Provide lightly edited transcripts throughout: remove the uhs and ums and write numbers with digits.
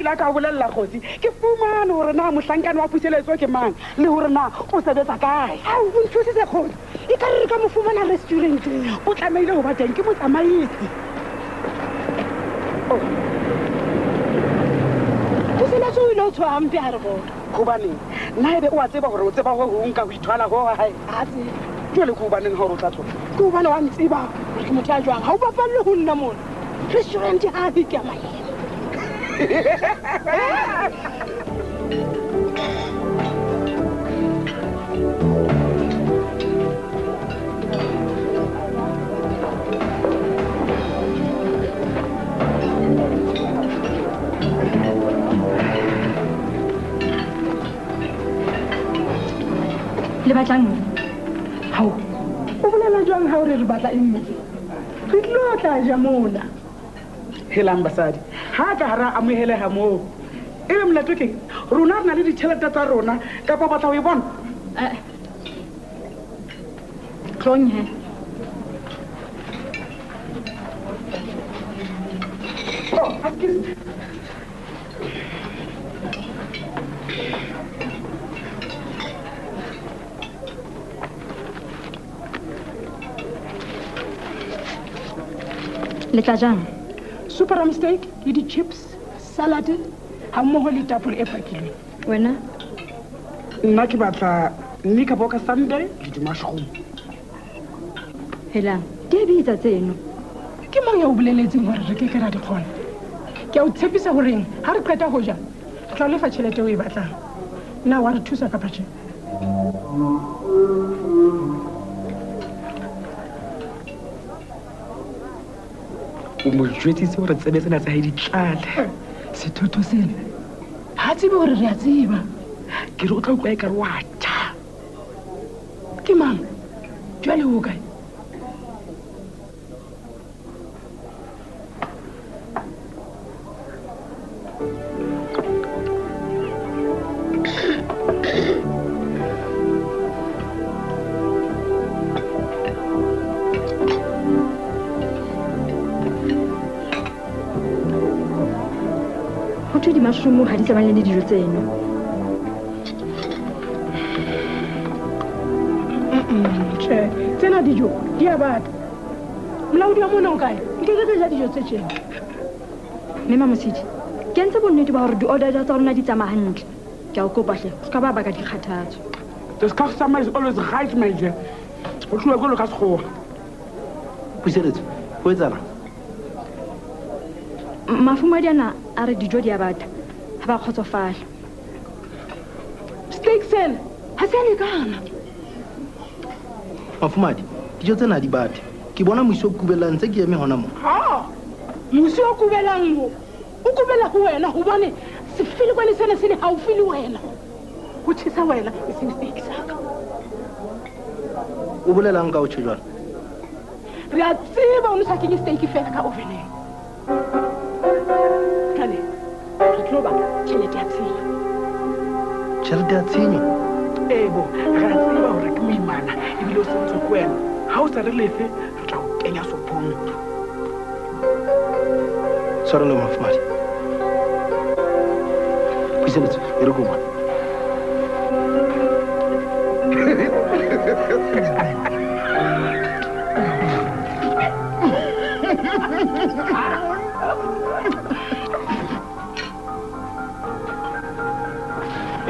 la ka o bolelela kgosi ke fumane gore na mohlankane wa puseletso ke mang le gore na o sebetsa kae. Ao, o nthusitse kgosi. E ka re re ka mo fumana restauranteng. O tlamehile ho ba teng ke motsamaisi. Puseletso o ile o tshoha hampe ha re bona. Hobaneng? Nna ebe o a tseba gore o tseba ho hong ka ho ithwala ho hae? Ha tsebe. Jwale ke hobaneng ha o re o tla tloha? Ke hobane wa ntseba hore ke motho ya jwang. Ha o bapalle ho nna mona. Restaurant ha ke ya maemo. Le batlang mo? Hao, o bolela jwang ha o re re batla eng mo? Re tlilo tla ja mona. Helang basadi, ha ka hara amoheleha moo. Ebe molato keng? Rona re na le ditjhelete tsa rona, kapa o batla ho e bona? Eh. Tlong he. Oh, excuse me. Le tla jang? Super rump steak le di-chips, salad, ha mmoho le tapole e pakilweng. Wena? Nna ke batla knickerbocker sundae le di-mushroom. Helang, di a bitsa tseno. Ke mang ya o boleletseng hore re ke ke ra di kgona? Ke a o tshepisa horeng ha re qeta ho ja, re tla o lefa tjhelete eo o e batlang. Na wa re thusa kapa tjhe? O mo jwetsitse hore tsebe tsena tsa hae di tlale. Sethotho sena ha tsebe hore re a tseba. Ke re o tla utlwa ekare wa tjha. Ke mang? Jwale o kae? Ho thwe di-mushroom ha di tsamaye le dijo tseno. Tjhe, tsena dijo di a bata. Molaodi wa mona o kae? Nke ke ka ja dijo tse tjena. Mme Mamosidi, ke entse bonnete ba hore di-order tsa rona di tsamaya hantle. Ke a o kopa hle, o ska ba baka dikgathatso. The customer is always right, my dear. Ho tluwa jwalo ka sekgowa. Puseletso, ho etsahalang? Mafumadi ana a re dijo di a bata, ha ba kgotsofala. Steak sena ha se a lekana. Mafumadi, dijo tsena ha di bate. Ke bona mosi o kubelang ntse ke eme hona mo. Ha, mosi o kubelang mo, o kubela ho wena hobane sefelekwane sena se le haufi le wena. Ho tjhesa wena, e seng steak sa ka. O bolelang ka o tjho jwalo? Re a tseba o ne sa kenye steak fela ka oveneng. Jwale, re tlo batla tjhelete ya tshenyo. Tjhelete ya tshenyo? Ee bo, re a tseba hore ke moimana ebile o sentswe ke wena. Ha o sa re lefe, re tla o kenya sophong. Tshwarelo Mafumadi. Puseletso, e re ko bone.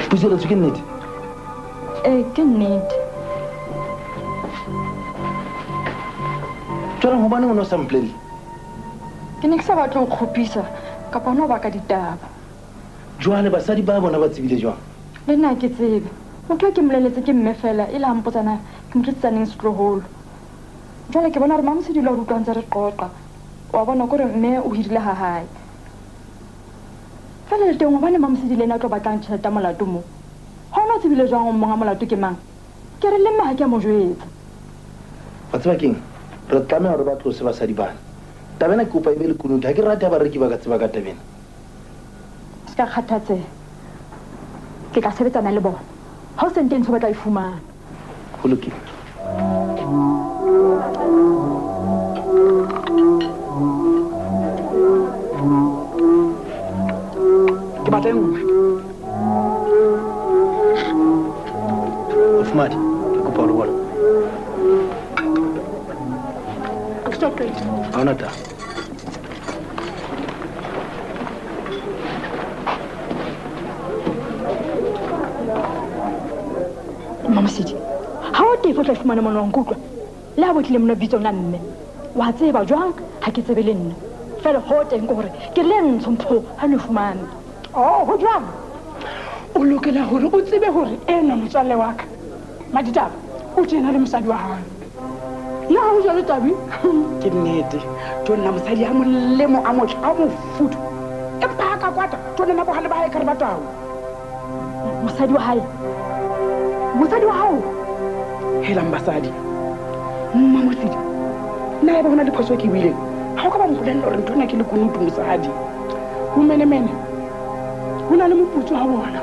Puseletso ke nnete? Ee, ke nnete. Jwale hobaneng o ne o sa mpolelle? Ke ne ke sa batle ho kgopisa kapa hona ho baka ditaba. Jwale basadi ba bona ba tsebile jwang? Le nna ha ke tsebe. Motho e ke mmoleletse ke mme fela, e le ha mpotsa na ke mo tlisetsa neng setloholo. Jwale ke bona hore Mamosidi o ile a re utlwa ntse re qoqa. Wa bona kore mme o hirile ha hae. Fela le teng hobane Mamosidi le ena a tlo batlang tjhelete ya molato mo. Hona o tsebile jwang monga molato ke mang? Ke re le mme ha ke a mo jwetsa. Wa tseba keng? Re tlameha hore ba tlose basadi bana. Taba ena ke kopa e be lekunutu. Ha ke rate ha bareki ba ka tseba ka taba ena. Se ka kgathatseha. Ke tla sebetsana le bona. Ha o sente ntho ba tla e fumana. Ho lokile. batla e nngwe. Mofumadi, ke kopa ho le bona. Ha ke so qete. Ha hona taba. Mamosidi, ha o tefo tla fumana mona wa nkutlwa. Le ha bo tlile mona bitsong la mme. Wa tseba jwang ha ke tsebe le nna. Fela ho teng ke hore ke le ntsho mpho ha ne fumane. Oh, ho jwang? O lokela hore o tsebe hore ena motswalle wa ka. Maditaba, o tjena le mosadi wa hae. Na ho jwalo Tabi? Ke nnete. Tjonna mosadi a molemo a motle a mofuthu. Empa ha ka kwata, tjonna na bohale ba hae ka re ba tau. Mosadi wa hae? Mosadi wa hao? Helang basadi. Mmamosidi, na ebe hona le phoso e ke e buileng? Ha o ka ba mpolella hore ntho ena ke lekunutu mosadi. Bomenemene, ho na le moputso ha bona.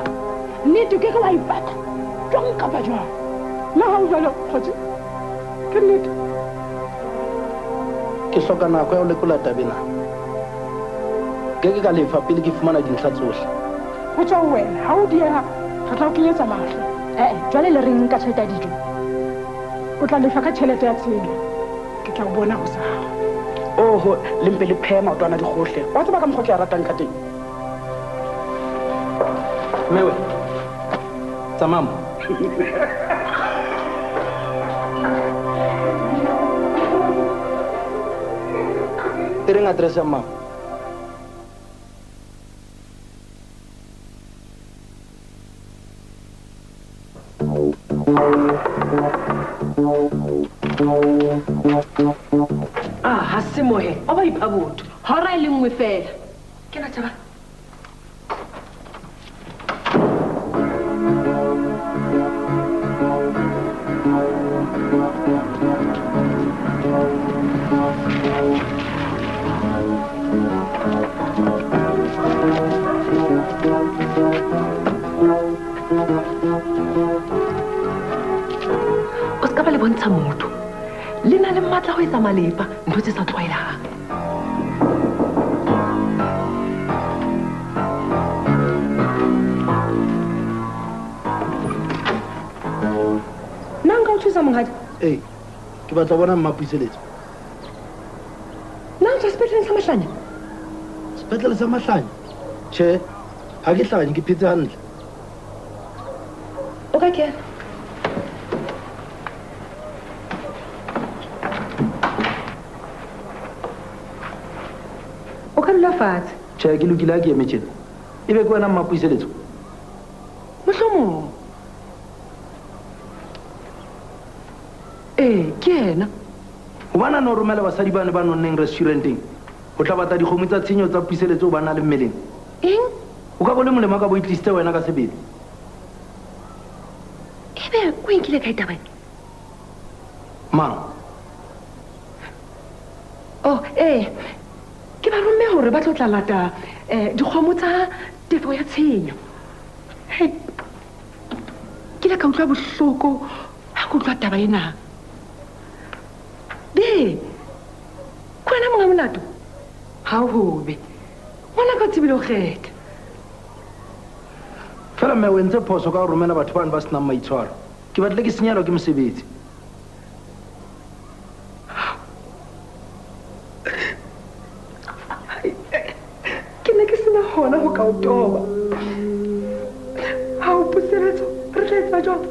Nnete ke ke wa ipata jwang kapa jwang. Na ha o jwalo, kgotsi? Ke nnete. Ke hloka nako ya ho lekola taba ena. Ke ke ka lefa pele ke fumana dintlha tsohle. Ho tswa ho wena, ha o dieha re tla o kenyetsa mahlo. Eh, jwale le reng ka tjhelete ya dijo? O tla lefa ka tjhelete ya tsela. Ke tla o bona hosane. Oho, le mpe le phehe maotwana dikgohle. Wa tseba ka mokgwa ke a ratang ka teng. Mmewe, tsamaya mo. E reng address ya mmao? Ah, ha se mohe, o ba ipha botho. Hora e le nngwe fela. Ke na taba. O ska ba le bontsha motho. Le na le matla ho etsa malepa, ntho tse sa tlwaelehang. Nna nka o thusa monghadi? Ee, ke batla ho bona Mmapuiseletso. Nna o tswa sepetleleng sa Mahlanya? Sepetlele sa Mahlanya? Tjhe, ha ke hlanye, ke phetse hantle. O ka kena. O ka dula fatshe. Tjhe, ke lokile ha ke eme tjena. Ebe ke wena Mmapuiseletso? Mohlomong. Ee, ke yena. Hobane a ne o romela basadi bane ba nonneng restauranteng ho tla batla dikgomo tsa tshenyo tsa puiseletso ba na le mmeleng. Eng? O ka bo le molemo ka bo itlisitse wena ka sebele. Ebe o e nkile kae taba e? Mang? Oh, ee. Ke ba romme hore ba tlo tla lata dikgomo tsa tefo ya tshenyo. Hei, ke ile ka utlwa bohloko ha ke utlwa taba ena. Be, ke wena monga molato? Ha o hobe. Ngwana ka o tsebile ho kgetha. Fela mme o entse phoso ka ho romela batho bane ba senang maitshwaro. Ke batlile ke senyelwa ke mosebetsi. Ke ne ke sena hona ho ka o toba. Ha o puseletso, re tla etsa jwang?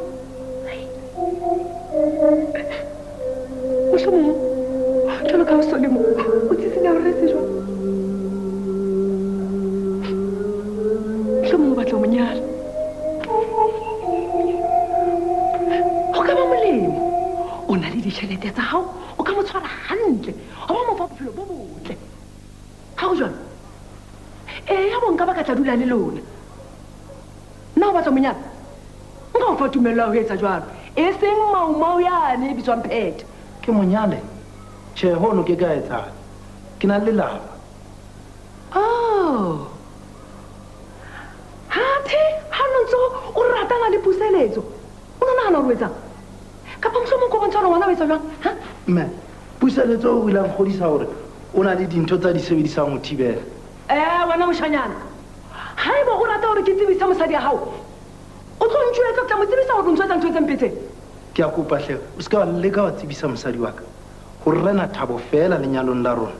Mohlomong, jwalo ka o so le mo, o tsisinya hore re etse jwang? Mohlomong o batla ho mo nyala. Ho ka ba molemo. O na le ditjhelete tsa hao, o ka mo tshwara hantle, wa ba mo fa bophelo bo botle. Ha ho jwalo? Ee, ha bo nka ba ka tla dula le lona. Nna o batla ho mo nyala? Nka o fa tumello ya ho etsa jwalo. E seng maumau yane e bitswang Phethe. Ke mo nyale? Tjhe, hono ke ka etsahala. Ke na le lelapa. Oh. Hathe, ha o ntso o ratana le Puseletso, o no nahana hore o etsang? Kapa mohlomong ko bontsha hore ngwana o etsa jwang? Ha? Mme, Puseletso o ile a nkgodisa hore o na le dintho tsa di sebedisang ho thibela. Wena moshanyana, haeba o rata gore ke tsebise mosadi ya gago o tlo ntšoetsa o tla mo tsebisa gore o ntshwetsa ntho tse mpe tse. Ke a kopa hle, o se ka wa leka wa tsebisa mosadi wa ka gore rena thabo fela lenyalong la rona.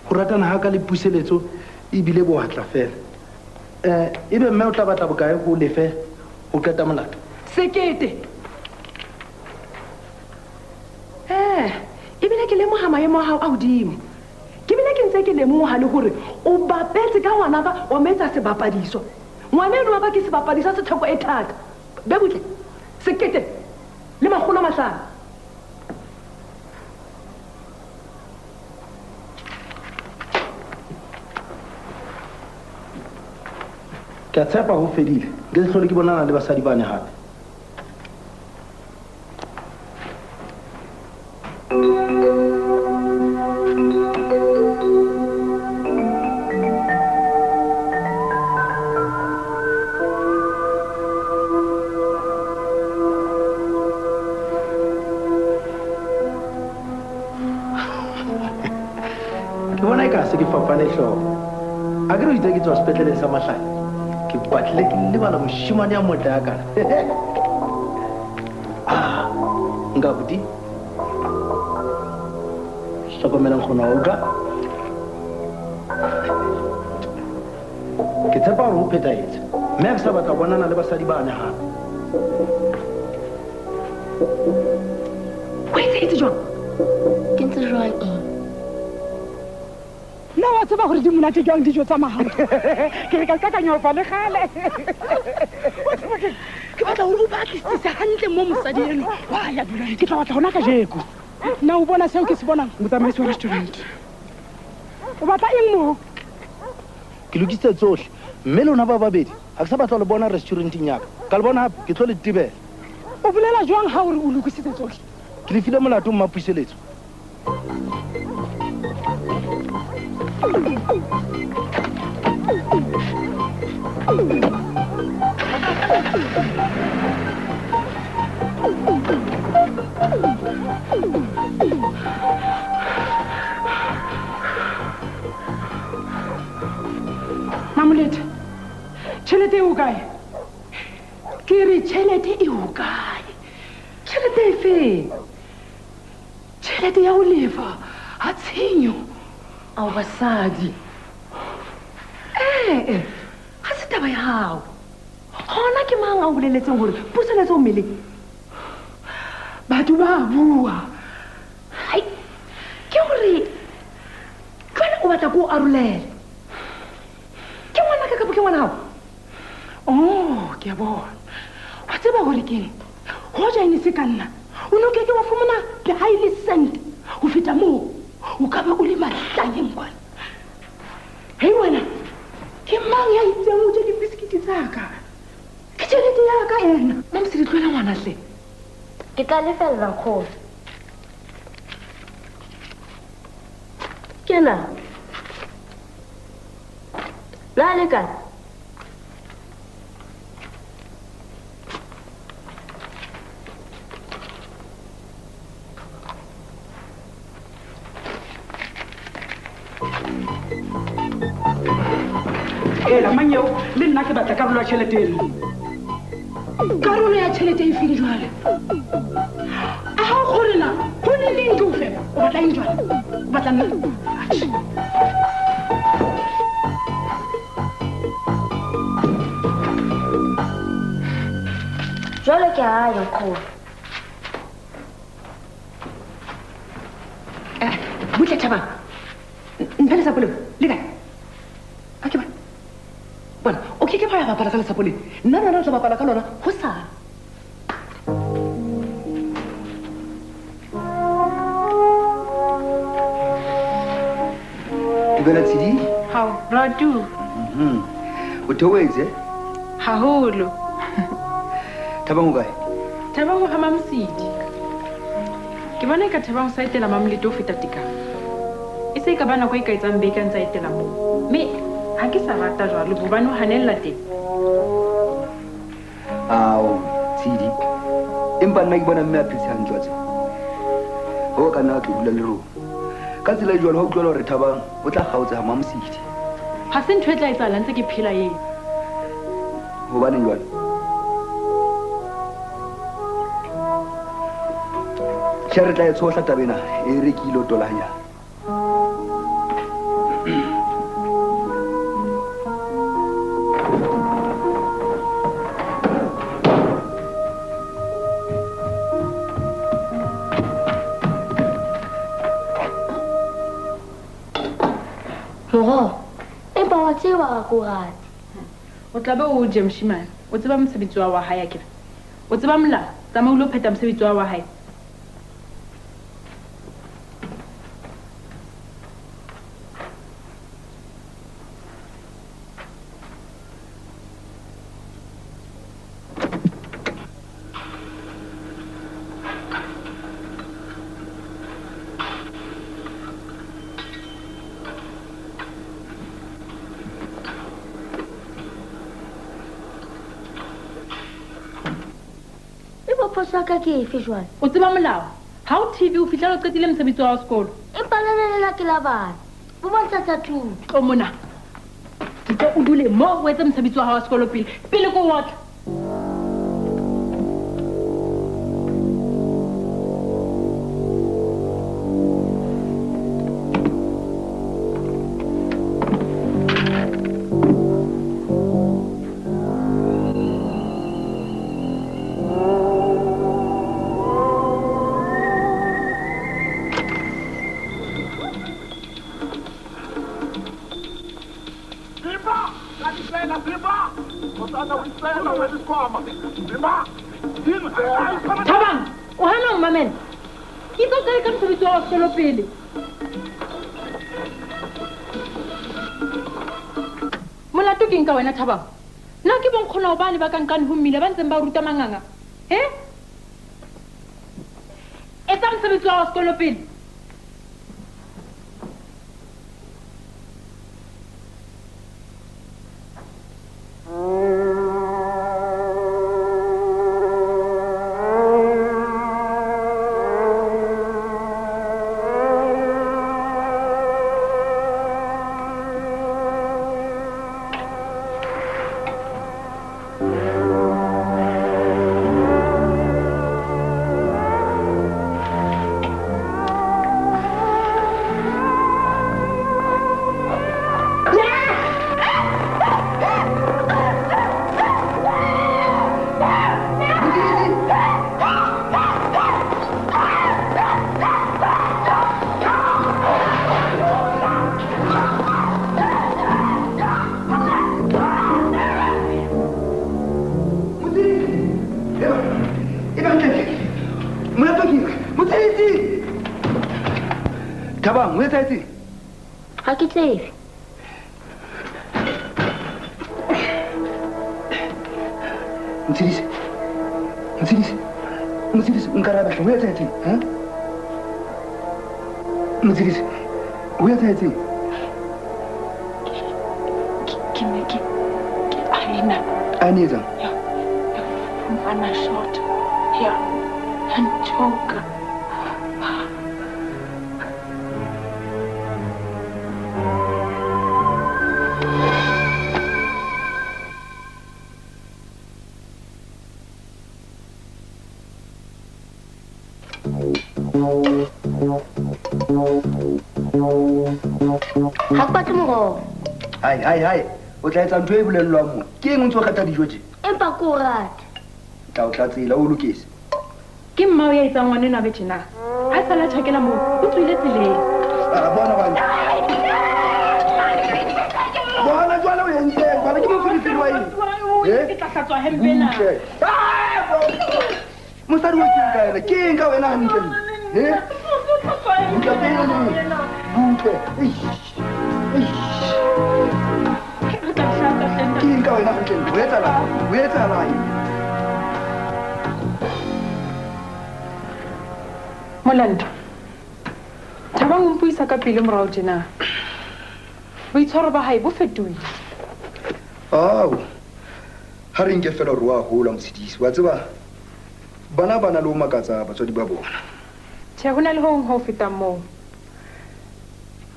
Go ratana ga ka le puseletso ebile boatla fela. Ebe mme o tla batla bokae go lefe go qeta molato? Sekete. Ebile ke lemoga maemo a gago a godimo. Ke bile ke ntse ke lemoga le gore o bapetse ka ngwanaka wa mo etsa sebapadiso. Ngwana eno wa ka ke sebapadiso se theko e thata. Be butle, 1 500. Ke a tshepa ho fedile. Nke se hlole ke bonana le basadi bane hape. Ke bona e ka se ke fapane hlooho. A ke re o itse ke tswa sepetleleng sa Mahlanya. Ke batlile ke lebala moshemane ya motle ya kana. Nka buti. Hlokomelang kgona ho utlwa. Ke tshepa hore ho phethahetse. Mme ha ke sa batla ho bonana le basadi bane hape. O etsahetse jwang? Ke ntse jwang eng? Nna wa tseba gore di monate jwang dijo tsa mahae. Ke re ka ka nyopa le kgale. Wa tseba ke ke batla hore o batlisise hantle mo mosadi eno wa ya dulang. Ke tla batla hona kajeko. Nna o bona seo ke se bonang? Motsamaisi wa restaurant. O batla eng mo? Ke lokisitse tsohle. Mme lona ba babedi ha ke sa batla ho le bona restauranteng ya ka. Ka le bona hape ke tlo le tebela. O bolela jwang ha o re o lokisitse tsohle? Ke le file molato mmapuseletso. Mamolete, tjhelete e o kae? Ke re tjhelete e o kae? Tjhelete e feng? Tjhelete ya ho lefa ha tshenyo. Ao basadi. Ga se taba ya hao. Gona ke mang a o boleletseng gore puseletso o mmeleng? Batho ba bua. Hai, ke gore jwale o batla ko o arolele. Ke ngwanaka kapo ke ngwana hao? Oh, ke a bona. Wa tseba hore keng? Hoja e ne se ka nna, o no keke wa fumana le ha e le cent. Ho feta moo, o ka ba o le mahlanyeng kwana. Hei wena, ke mang ya itseng o je dibiskiti tsa ka? Ke tjhelete ya ka ena. Mamosedi, tlohela ngwana hle. Ke tla lefella nkgono. Ke na. La lekana. Ela manyeo, le nna ke batla karolo ya tjhelete eno. Karolo ya tjhelete e feng jwale? A ha o kgore na? Ho ne le eng ke o fepa? O batla eng jwale? O batla nna? Atjhe. Jwale ke a ya nkgono. Butle Thabang. Mphe lesapo leo, le kae? A ke bona. Bona, o ke ke ba ya bapala ka lesapo leo. Nna le wena re tla bapala ka lona hosane. Dumela Tshidi. Hao, Ratu. O theohetse? Haholo. Thabang o kae? Thabang o ha Mamosidi. Ke bona eka Thabang o sa etela Mamolete ho feta tekano. E se e ka ba nako e ka etsang beke a ntse a etela moo. Mme ha ke sa rata jwalo hobane o hanella teng. Ao, Tshidi. Empa nna ke bona mme a phetse hantle wa tseba. Ho ka nna a tlo dula le rona. Ka tsela e jwalo ha utlwela hore Thabang o tla kgaotsa ha Mamosidi. Ha se ntho e tla etsahala ntse ke phela eo. Hobaneng jwale? Tjhe, re tla e tshohla taba ena, e re ke ilo tola hanyane. Moroho, empa wa tseba ha ke o rate. O tla be o je moshemane. O tseba mosebetsi wa hae akere? O tseba molao, tsamaya o lo phetha mosebetsi wa hae. Phoso ya ka ke efe jwale? O tseba molao. Ha o TV o fihlela o qetile mosebetsi wa sekolo. Empa lena lena ke la bana. Bo bontsha tsa thuto. Tlo mona. Ke tlo o dule moo o etse mosebetsi wa hao wa sekolo pele. Pele ko otla. Thabang, o hana ho mamela. Ke itse o qale ka mosebetsi wa sekolo pele. Molato ke eng ka wena Thabang? Nna ke bonkgono bane ba ka nqane ho mmila ba ntseng ba ruta manganga. He? Etsa mosebetsi wa sekolo pele. Thabang, o etsahetseng? Ha ke tsebe. Motshedisi. Motshedisi. Motshedisi, nkarabe hle, o etsahetseng? Ha? Motshedisi, o etsahetseng? Ke ne ke aena. Aena etsang? Ya fumana shot. Ya nchoka. Ha ke batle moroho. Hai, hai, hai. O tla etsa ntho e bolellwang mo. Ke eng o ntso kgetha dijo tje? Empa ke o rata. Tla o tla tsela o lokise. Ke mmao ya etsang ngwana enwa be tjena. Ha e sala tjhakela moo, o tswile tseleng. Ah, bona bana. Bona jwale o entseng? Bana ke moferefere wa eng? Ke tla hlatswa hempe ena. Butle. Mosadi wa ke eng ka yena? Ke eng ka wena hantle? Eh? Butle pele. Butle. Eish. Eish. Ke eng ka wena hantle? Ho etsahalang? Ho etsahalang? Molando, Thabang o mpuisa ka pele morao tjena. Boitshwaro ba hae bo fetohile. Ao, ha re nke fela hore wa hola Motshedisi. Wa tseba, bana ba na le ho makatsa batswadi ba bona. Tjhe, ho na le ho hong ho fetang moo.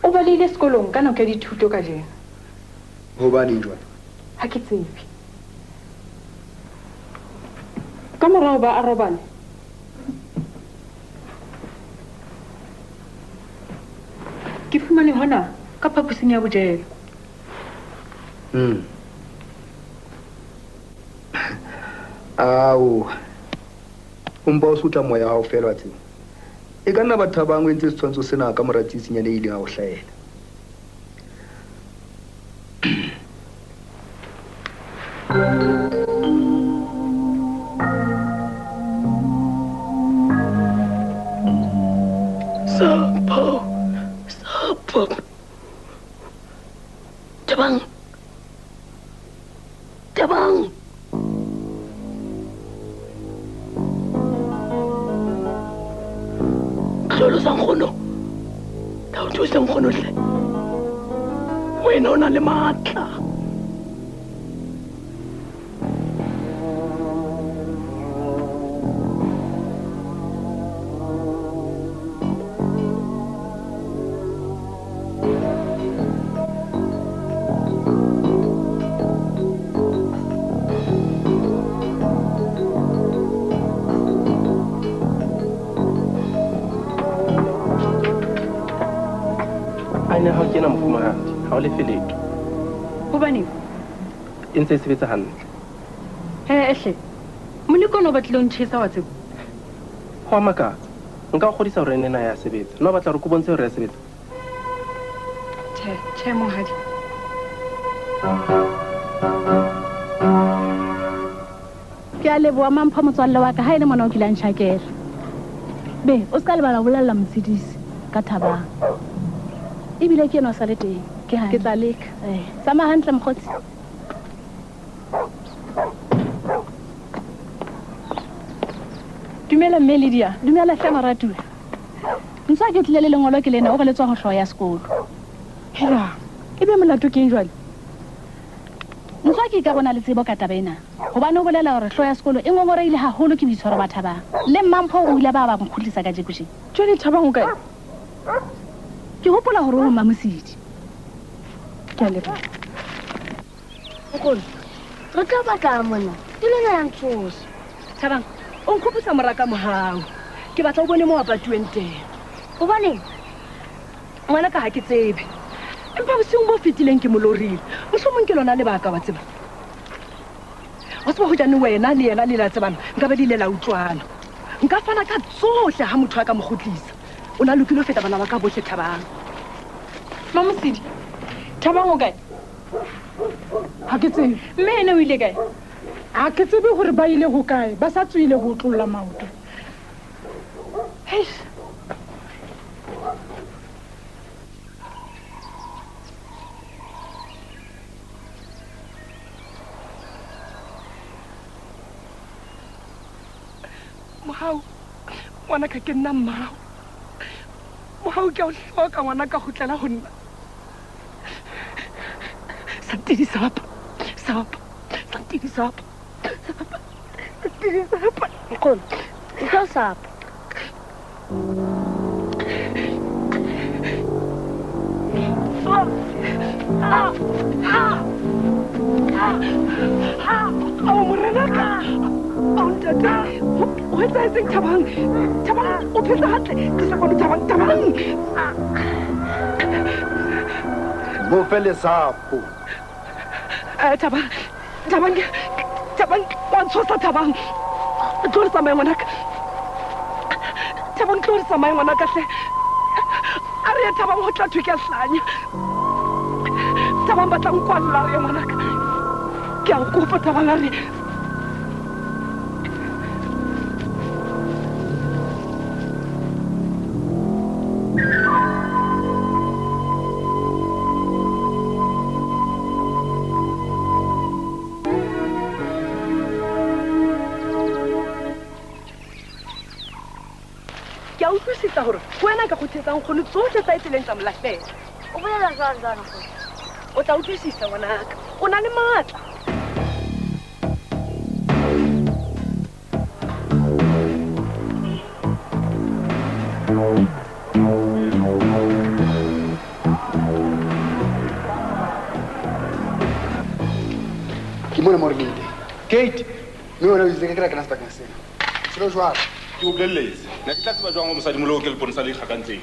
O balehile sekolong ka nako ya dithuto kajeno. Hobaneng jwale? Ha ke tsebe. Ka morao ba a robale. Ke fumane hona ka phaposing ya bojelo. Ao. O mpa o sotla moya wa hao fela wa tseba. E ka nna batho ba bangwe entse setshwantsho sena ka mora tsitsinyane e ileng ya o hlahela. Sapo, sapo. Thabang. Thabang. Hlolosa nkgono. Ka o thuse nkgono hle. Wena o na le matla. Aine ha o kena mofumahadi, ha o lefe letho. Hobaneng? E ntse e sebetsa hantle. He hle. Moleko ona o batlile o ntjhesa wa tseba. Ho a makatsa. Nka o kgodisa hore ena ya sebetsa. Nna o batla hore ke o bontshe hore ya sebetsa? Tjhe, tjhe monghadi. Ke a leboha Mampho motswalle wa ka ha e le mona o kile a ntjhakela. Be, o ska lebala ho bolella Motshedisi ka Thabang. Ebile ke enwa sa le teng. Ke tla leka. Tsamaya hantle mokgotsi. Dumela mme Lydia. Dumela hle moratuwa. Ntse ke tlile le lengolo ke lena o re le tswa ho hlooho ya sekolo. Hela, ebe molato keng jwale? Ntswa ke ka bona le tsebo ka taba ena. Hobane o bolela hore hlooho ya sekolo e ngongoreile haholo ke boitshwaro ba Thabang. Le Mmampho o ile ba ba mokgutlisa ka jeko tje. Jwale Thabang o kae? Ke hopola hore o Mmamosidi. Ke a leboha. Nkgono, re tla batla mona. Ke lena ya ntshosa. Thabang, o nkgopotsa moraka mohau. Ke batla o bone mo a patuweng teng. Hobaneng? Ngwana ka ha ke tsebe. Empa bosiung bo fetileng ke mo lorile. Mohlomong ke lona lebaka wa tseba. Wa tseba hojane wena le yena le la tsebana, nka be le ile la utlwana. Nka fana ka tsohle ha motho a ka mo kgutlisa. O na lokile ho feta bana ba ka bohle Thabang. Mamosidi, Thabang o kae? Ha ke tsebe. Mme ena o ile kae? Ha ke tsebe hore ba ile ho kae, ba sa tswile ho otlolla maoto. Heish. Mohau, ngwana ka ke nna mmao. Mohau ke a o hloka ngwana ka kgutlela ho nna. Santidi sapa, sapa, santidi sapa, sapa, santidi sapa. Nkgono, o tlo sapa. Ao morenaka, ao ntate, ho etsahetseng Thabang? Thabang, o phetse hantle. Tlisa kwano Thabang, Thabang. Mo fe lesapo. Thabang, Thabang, Thabang, wa ntshosa Thabang. Tlo re tsamaye ngwanaka. Thabang, tlo re tsamaye ngwanaka hle. A re ye Thabang ho tla thwe ke a hlanya. Thabang ba tla nkwalla re ye ngwanaka. Ke a o kopa Thabang a re. Ke a utlwisisa hore wena ka kgothetsang nkgono tsohle tsa etseleng tsa molahlela. O bolela jwang jwang nkgono? O tla utlwisisa ngwanaka. O na le matla. Ke mona mo re leng teng. Gate. Mme Mme wena o itse ke ke ra kena sebakeng sena. Selo jwalo. Ke o bolelletse. Nna ke tla tseba jwang hore mosadimoholo ke leponesa le ikgakantseng?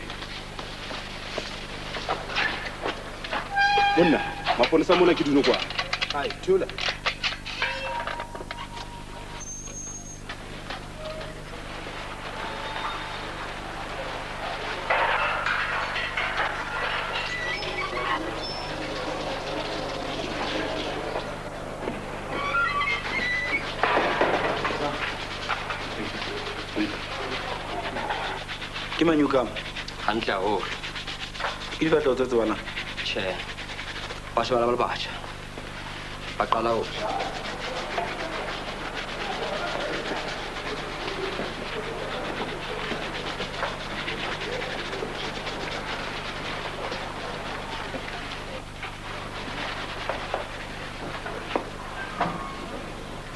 Monna, maponesa mona ke dinokwane. Hai, theola. Ke mang eo ka mo? Hantle haholo. Ke difahleho tse tsebanang? Tjhe. Ba shebana ba le batjha. Ba qala ho.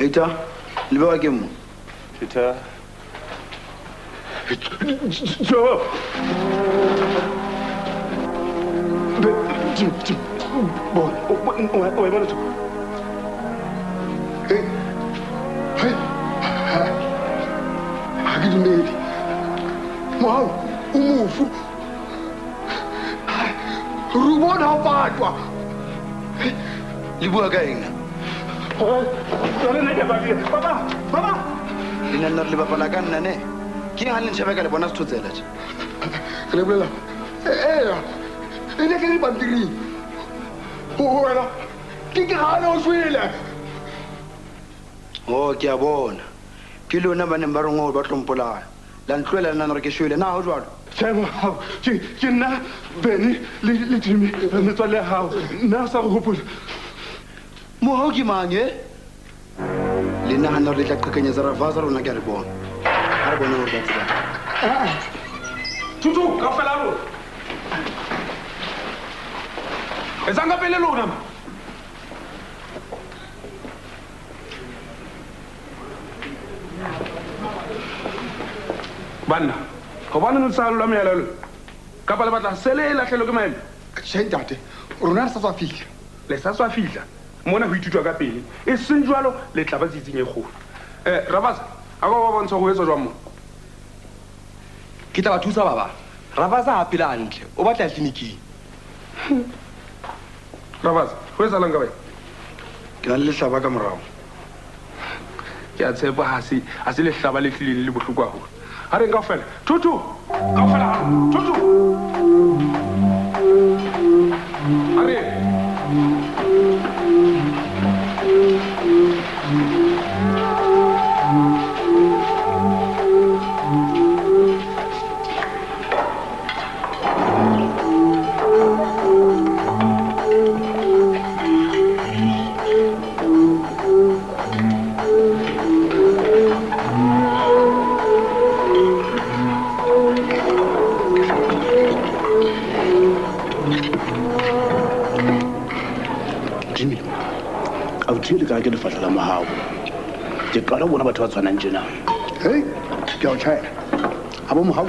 Hector, le bewa ke mo? Peter. Jo. Bon, o e bona tho. Hey. Hey. Ha ke dumele. Mohau, o mofu. Re bona ha patwa. Le bua ka eng? Jwale nna ke a bakile. Baba, baba. Le nna re le bapala ka nna ne? Ke eng ha le ntjhebe ka le bona sethotsela tje? Re le bolela. Eya. E ne ke le dipampiring. Ho wena. Ke kgale o shwele. Oh, ke a bona. Ke lona ba neng ba rongwa hore ba tlo mpolaya. La ntlohela le nna hore ke shwele. Na ho jwalo? Tjhe, Mohau. Ke nna Benny le Jimmy, metswalle ya hao. Nna o sa re hopola. Mohau ke mang e? Le nahana hore le tla qhekanyetsa Ravaza rona ke a re bona. Ha re bone hore ba tsebang. Thuto, kaofela ha rona. Etsang ka pele lona. Banna, hobaneng le sa lwa mehala lona? Kapa le batla sele e lahlelwe ke maemo? Tjhe ntate, rona re sa tswa fihla. Le sa tswa fihla? Mona ho ithutwa ka pele. E seng jwalo le tla ba tsietsing e kgolo. Ravaza, a ka ba bontsha hore ho etswa jwang mo? Ke tla ba thusa baba. Ravaza ha phela hantle, o batla tleliniking. Ravaza, ho etsahalang ka wena? Ke na le lehlaba ka morao. Ke a tshepa ha se lehlaba le hlileng le bohloko haholo. Ha re kaofela. Thuto, kaofela ha rona. Thuto. Ha re. Jimmy, a o thiele ka ke lefahla la mohau. Ke qala ho bona batho ba tshwanang tjena. Hei, ke a o tjhaela. Ha bo mohau,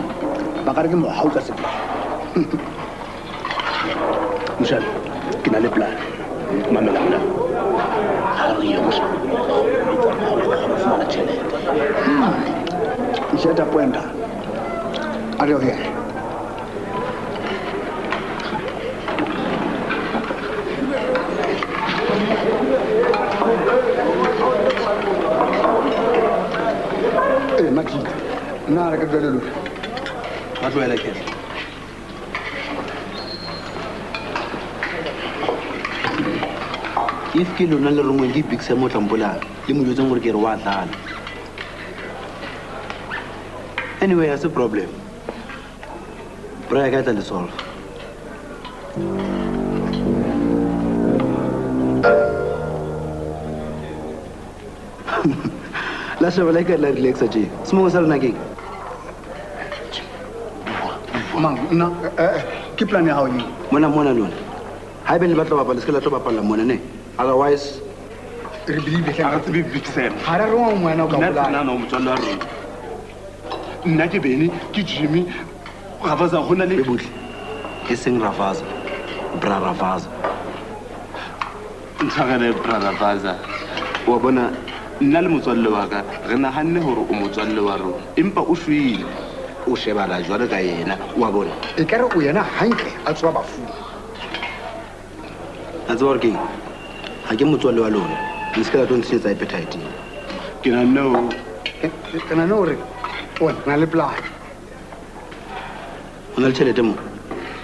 ba ka re ke mohau ka sebele. Moshana, ke na le plan. Mamela mona. Ha re ye moshana. Re fumana tjhelete. Tjhelete pointa. A re here. Makita, nna re ka dula le lona. Ba tlohele kehla. If ke lona le rongweng ke Big Sam o tla mpolaya, le mo jwetseng hore ke re wa dlala. Anyway, ha se problem. Bra ya ka e tla le solve. La sheba la ka la relaxa tje. Smoke sa lona keng? Mang nna ke plan ya hao eng? Mona mona lona. Haebe le batla bapala, se ke la tlo bapalla mona ne. Otherwise re believe hle. Ha re tsebe Big Sam. Ha re rongwa ngwana o ka Nna bolaya. nna no motswalle wa rona. Nna ke Benny, ke Jimmy, Ravaza ho na le E butle. E seng Ravaza. Bra Ravaza. Ntshwarele bra Ravaza. Wa bona Nna le motswalle wa ka re nahanne hore o motswalle wa rona, empa o shwele. O shebala jwalo ka yena, wa bona. E ka re o yena hantle a tswa bafung. A tseba hore keng? Ha ke motswalle wa lona. Le se ke la tlo ntshetsa appetite. Ke nahanne ho Ke nahanne hore wena o na le plan. O na le tjhelete mo?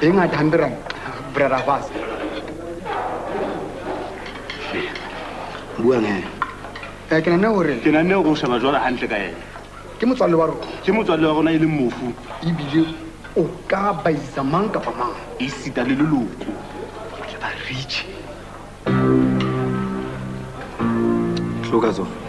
E ngata hampe ra brother Vasa. Buang he. Ke nahanne hore Ke nahanne hore o sheba jwalo hantle ka yena. Ke motswalle wa rona. Ke motswalle wa rona e leng mofu. Ebile o ka baisa mang kapa mang. Esita le leloko. Re ba rich. Tloka tsona.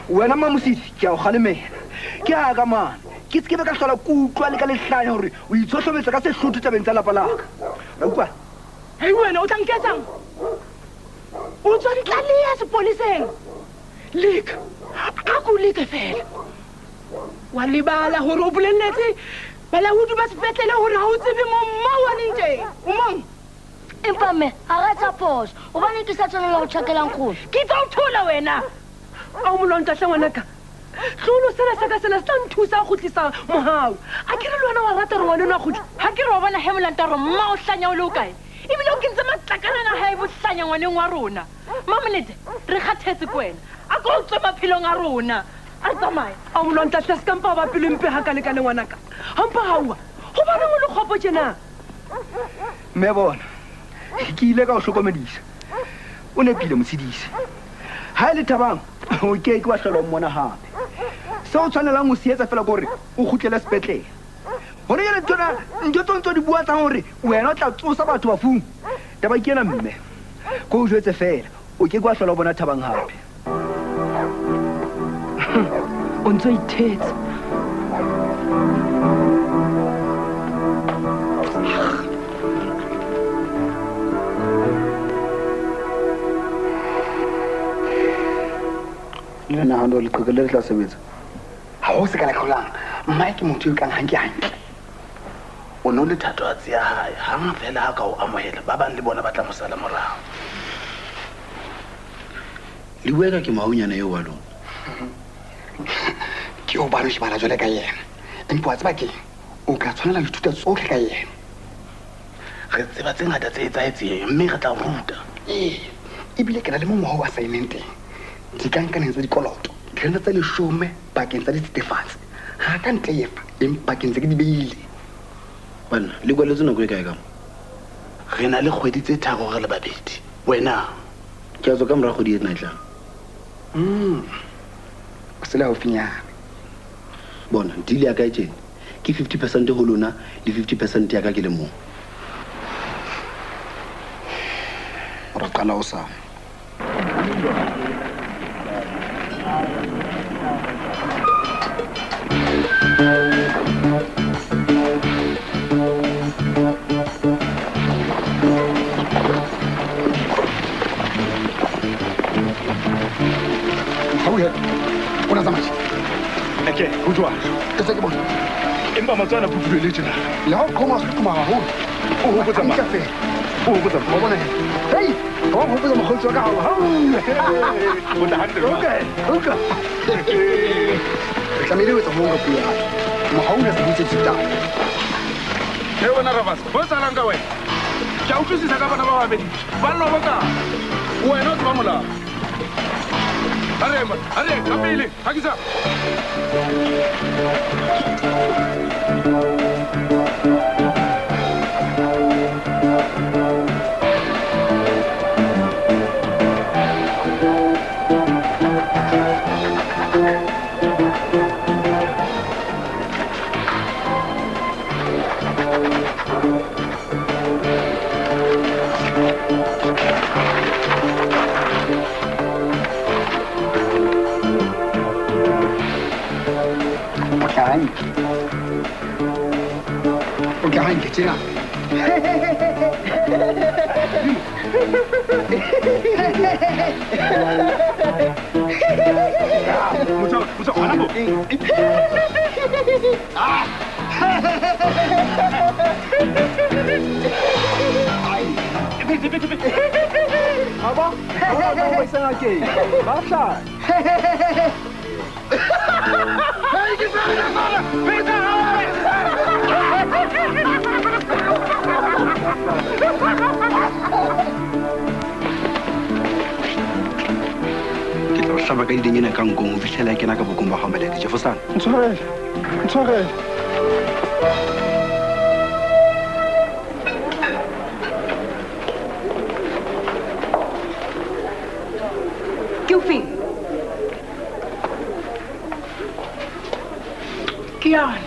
Wena Mamosidi ke a o kgalemela. Ke a ka mane. Ke se ke be ka hlola ke utlwa le ka lehlanya hore o itshohlometsa ka sehlotho tabeng tsa lapa la ka. Ra utlwa? Hei wena o tla nketsang? O tswa ntlaleha sepoleseng. Leka. A ko leke fela. Wa lebala hore o bolelletse balaodi ba sepetlele hore ha o tsebe mo mma wa leng teng. O mang? Empa mme, ha ra etsa phoso. Hobaneng ke sa tshwanela ho tjhakela nkgono? Ke tla o thola wena. A o molonta hle ngwanaka. Tlolo sena sa ka sena se tla nthusa ho kgutlisa mohau. A ke re le wena wa rata hore ngwana enwa a kgutle? Ha ke re wa bona he molanta hore mma o hlanya o le o kae? Ebile o kentse matlakalana hae bohlanya ngwaneng wa rona. Mamonete, re kgathetse ke wena. A ko o tswe maphelong a rona. A re tsamaye. A o molonta hle, se ka mpa wa ba pelo mpe ha ka lekane ngwanaka. Ha mpa ha ua. Hobaneng o le kgopo tjena? Mme bona, ke ile ka o hlokomedisa. O nepile Motshedisi. Ha e le Thabang, o ke ke wa hlola o mmona hape. Seo o tshwanelang ho se etsa fela ke hore o kgutlele sepetlele. Hore jwale ntho tseo ntso di bua tsang hore wena o tla tsosa batho bafung. Taba ke ena mme. Ko o jwetse fela, o ke ke wa hlola o bona Thabang hape. O ntso ithetsa. Le nahana hore leqheka le le tla sebetsa? Ha ho se ka le hlolang. Mmae ke motho eo kang hanke hantle. O no le thatohatsi ya hae. Hang fela ha ka o amohela, ba bang le bona ba tla mo sala morao. Le bua ka ke mohaunyana eo wa lona. Ke hobane o shebana jwale ka yena. Empa wa tseba keng? O ka tshwanela ho ithuta tsohle ka yena. Re tseba tse ngata tse etsahetseng mme re tla o ruta. Ee, ebile ke na le mongwaho wa saeneng teng. Dikankaneng tsa dikoloto, diranta tse 10 bakeng tsa dithethefatsi. Ha ka ntefa, empa ke ntse ke di beile. Banna, le kwaletse nako e kae ka mo? Re na le kgwedi tse 3 re le babedi. Wena? Ke a tswa ka mora kgwedi ena e tlang. O se le haufinyana. Bona, deal ya ka e tjena. Ke 50% ho lona le 50% ya ka ke le mong. Re qala hosane. Eke, ho jwang? Ke se ke bona. Empa matswana phuthulo le tjena. Le ha o qhoma se qhoma haholo. O hopotsa mang? Hantle feela. O hopotsa mang? Wa bona he. Hei, o hopotsa mokgotsi wa ka hao. Hau. O tla hantle jwang? Okay, okay. Re tlamehile ho etsa ho hong ka puo ya hae. Mohau o ne a sa butse ditaba. He wena Ravas, ho etsahalang ka wena? Ke a utlwisisa ka bana ba babedi. Ba loboka. Wena o tseba molao. A re, a re, ka pele, ha ke sa. Tjena. Motho, hona mo. Ah. Ai. Pete, pete, pete. Aba, ba ba isa ngakeng. Ba tla. Hey, ke tsana tsana. Pete ha. Ke tla o hlaba ka didenyana ka nkong ho fihlela e kena ka bokong ba hao Malete. Jefosane. Ntshwarele. Ntshwarele. Ke ofeng? Ke yane.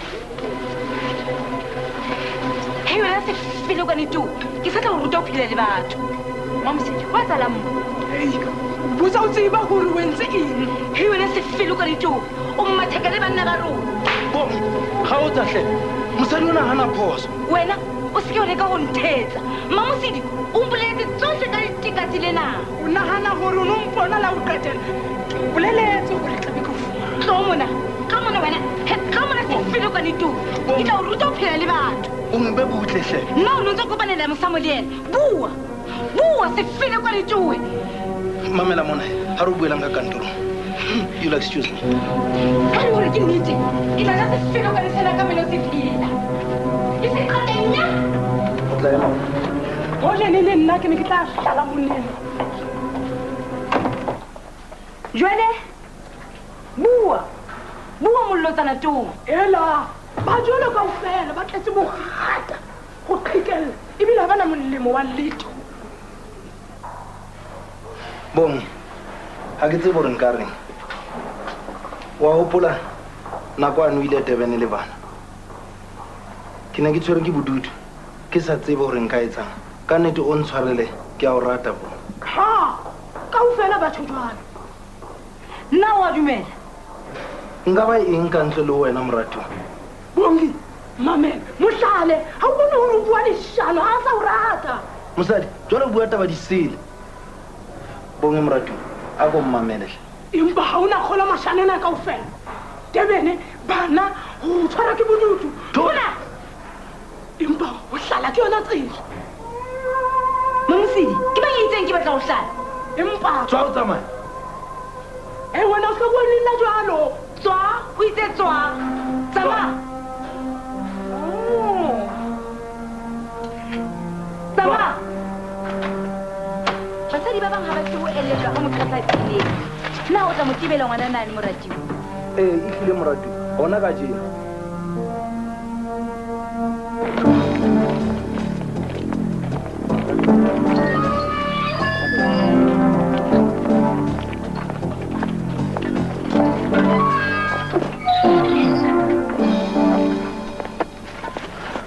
Hei wena sefelokwane tu, ke sa tla o ruta ho phela le batho. Mamosedi, wa etsahalang mo? Botsa o tseba hore o entse eng. Hei wena sefelokwane tu, o mmatheka le banna ba rona. Bong, kgaotsa hle. Mosadi ona hana phoso. Wena o se ke wa leka ho nthetsa. Mamosedi, o mpoleletse tsohle ka letekatsi lena. O nahana hore o no mpona la ho qetela. Ke o boleletse hore tla be ke o fumana. Tlo mona, tlo mona wena. He, tlo mona sefelokwane tu. Ke tla o ruta ho phela le batho. O mpe butle hle. Nna o no ntso kopanela mosamo le yena. Bua. Bua sefelokwane tuwe. Mamela mona, ha re o buelang ka kantorong. You'll excuse me. Ka le hore ke nnete, ke tla ja sefelokwane sena ka meno se phela. E se qatenya. O tla ema. Hoja ne le nna ke ne ke tla hlala monneng. Jwale bua. Bua mollotsana tu. Ela, ba jwalo kaofela ba tletse bohata ho qhekella ebile ha ba na molemo wa letho. Bong, ha ke tsebe hore nka reng. Wa hopola nako ano ile Durban le bana. Ke ne ke tshwerwe ke bodutu, ke sa tsebe hore nka etsang. Ka nnete o ntshwarele, ke a o rata bo. Ha, kaofela batho jwalo. Nna wa dumela? Nka ba eng ka ntle le wena moratuwa? Bongi, mamela, mohlale, ha o bone hore o bua leshano, ha a sa o rata. Mosadi, jwale o bua taba di sele. Bongi moratuwa, a ko mmamele hle. Empa ha ona kgolwa mashano ana kaofela. Durban, bana, ho tshwarwa ke bodutu. Thola. Empa ho hlala ke yona tsela. Mamosedi, ke mang ya itseng ke batla ho hlala? Empa tswa o tsamaye. Eh wena o se ka bua le nna jwalo. Tswa, o itse tswa. Tsamaya. Tsamaya. Basadi ba bang ha ba tsebe ho elellwa ha motho a sa tseleng. Na o tla mo tebela ngwana nane moratuwa? Ee, ehlile moratuwa, hona kajeno.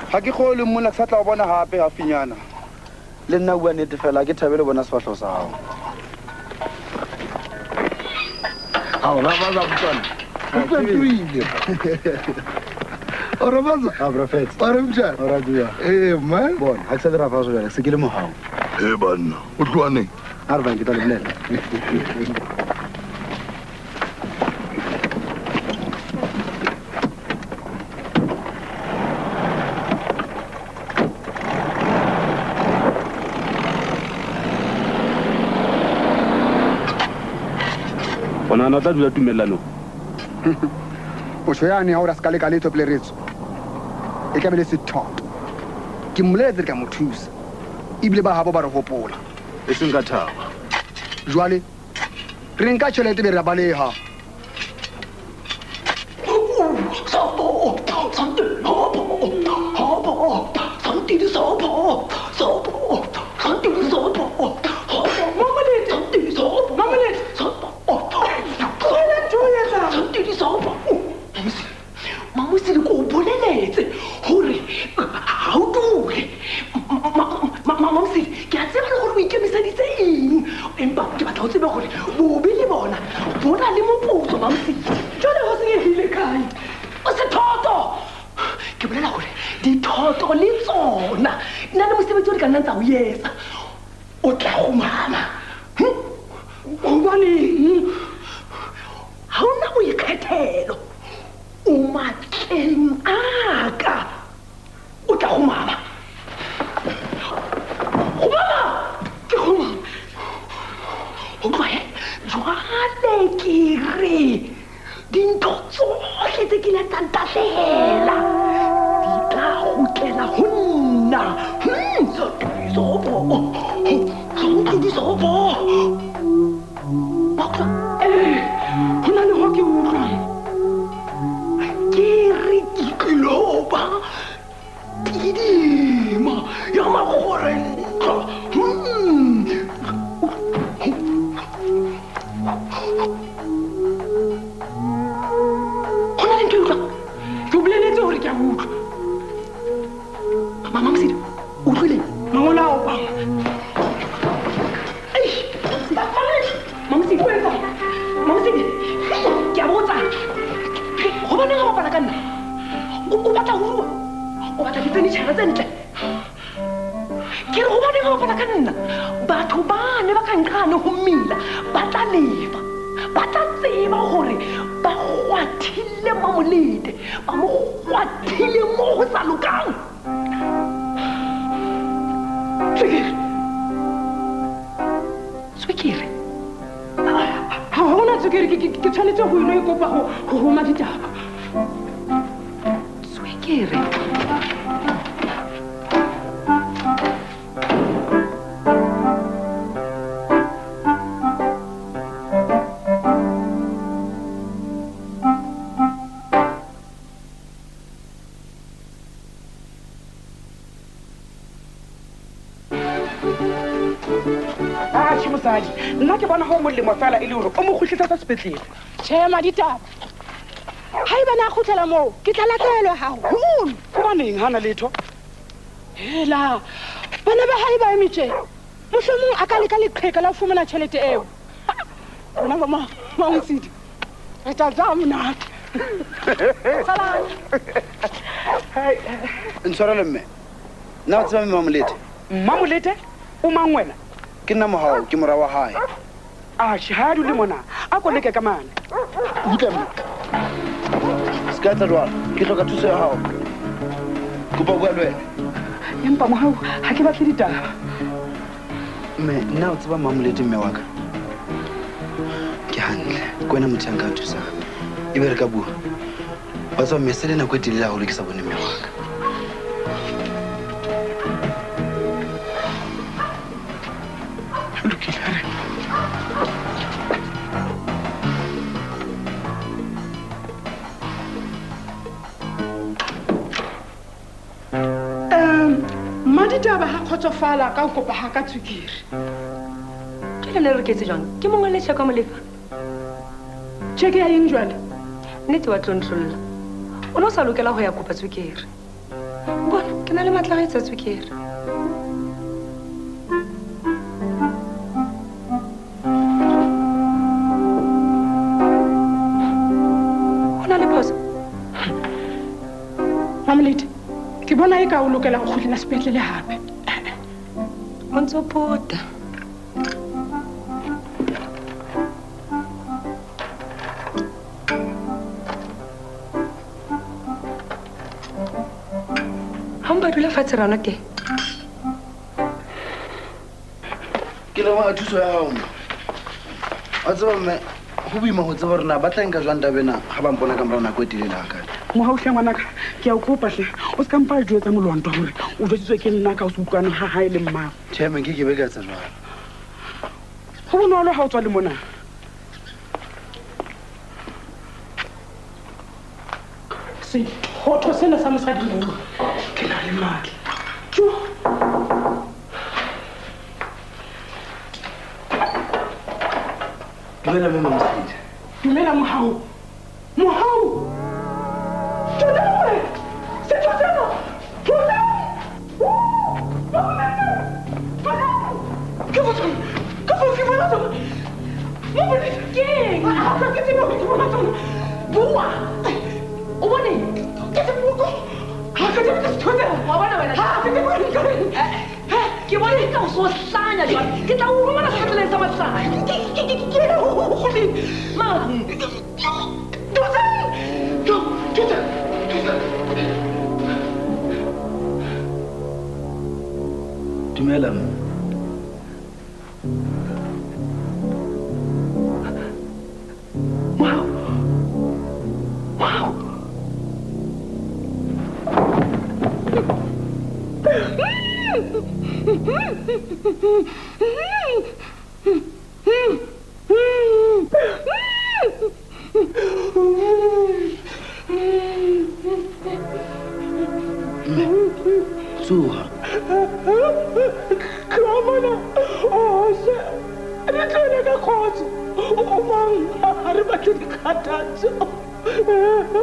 Ha ke kgolwe monna ke sa tla o bona hape haufinyana. Le nna bua nnete fela, ke thabele bona sefahleho sa hao. Hao, Rafaza Motswana. O fetohile. O Rafaza? Ah, Prophet. O re motjhana? O ratuwa. Eh, man. Bona, ha ke sa le Rafaza jwale, se ke le mohau. Eh, banna, o tloha neng? A re bang, ke tla le bolela. O nahana o tla dula tumellanong? Potso yane ya hore a se ka leka letho pele re tswa, e tla be le sethoto. Ke mmoleletse re tla mo thusa, ebile ba habo ba re hopola. E seng ka thabo. Jwale re nka tjhelete be re a baleha. Mamosedi, ke o boleletse hore ha o dule. Mamosedi, ke a tseba le hore o ikemiseditse eng, empa ke batla ho tseba hore bobe le bona bo na le moputso. Mamosedi, Jwale ho senyehile kae? O sethoto. Ke bolela hore Dithoto le tsona di na le mosebetsi o di ka nnang tsa o etsa. O tla kgumama. Hobaneng? Ha o na boikgethelo. O matleng a ka. O tla kgumama. Kgumama! Ke kgumama. Utlwa he, jwale ke re dintho tsohle tse kileng tsa ntahlehela di tla kgutlela ho nna. Wa utlwa? Ho na le ho ke utlwang. Ke re ke tlilo ba tidima ya makgorentlo. Ho na le ntho e utlwang? Ke o boleletse hore ke a utlwa. Mama Mosidi, o utlwileng? Mangolo a opang. Mamosidi, Mamosidi, ke a botsa. Hobaneng ha bapala ka nna? O batla ho rua? O batla difenitjhara tse ntle? Ke re hobaneng ha bapala ka nna? Batho bane ba ka nqane ho mmila ba tla lefa. Ba tla tseba hore ba kgwathile Mamolete, ba mo kgwathile moo ho sa lokang. Tswekere. Tswekere? Ha hona tswekere, ke tshwanetse ho ilo e kopa ho roma ditaba. Tswekere? Atjhe mosadi, nna ke bona ho molemo fela e le hore o mo kgutlisetsa sepetlele. Tjhe, Maditaba. Haeba na kgutlela moo, ke tla lahlehelwa haholo. Hobaneng ha na letho? Hela, bana ba hae ba eme tje. Mohlomong a ka leka leqheka la ho fumana tjhelete eo. Rona ba Mamosidi, re tla ja monate. Salang. Ntshwarele mme. Nna o tseba mme Mamolete? Mamolete? O mang wena? Ke nna Mohau, ke mora wa hae. Atjhe, ha a dule mona. A ko leke ka mane. Utlwa mme. Se ka etsa jwalo. Ke hloka thuso ya hao. Kopa ho bua le wena. Empa Mohau, ha ke batle ditaba. Mme, nna o tseba Mamolete mme wa ka? Ke hantle. Ke wena motho ya nka nthusang. Ebe re ka bua. Wa tseba mme, se le nako e telele haholo ke sa bone mme wa ka. Maditaba ha kgotsofala ka ho kopa ha ka tswekere. Jwale le re ke etse jwang? Ke mongwe le tjheke wa Molefa. Tjheke ya eng jwale? Nnete wa tlontlolla. O no sa lokela ho ya kopa tswekere. Bona, ke na le matla a ho etsa tswekere. Ho na le phoso? Mamolete, ke bona eka o lokela ho kgutlela sepetlele hape. O ntso pota. Ha mpa dula fatshe ra nwa tee. Ke leboha thuso ya hao mme. Wa tseba mme, ho boima ho tseba hore na ba tla nka jwang taba ena ha ba mpona ka mora nako e telele hakale. Mohau hle ngwanaka, ke a o kopa hle. O se ka mpa jwetsa molwanto hore o jwetsitswe ke nna ka ho se utlwane ha hae le mmao. Tjhe, mme nke ke be ka etsa jwalo. Ho bonolo ha o tswa le mona. Sethotho sena sa mosadi moo, ke na le matla. Tjo. Dumela mme Mamosidi. Dumela Mohau. Mohau. Ke tsona. Bua. O bone? Ke seboko. Ha Wa bona wena? Ke bone ka o so hlanya jwale. Ke tla o romela sepetleleng sa mahlanya. Mang? Dumela mme. Wow. Mme, tsoha. Tloha ose re tlohele ka kgotso. O mang? Ha re batle dikgathatso.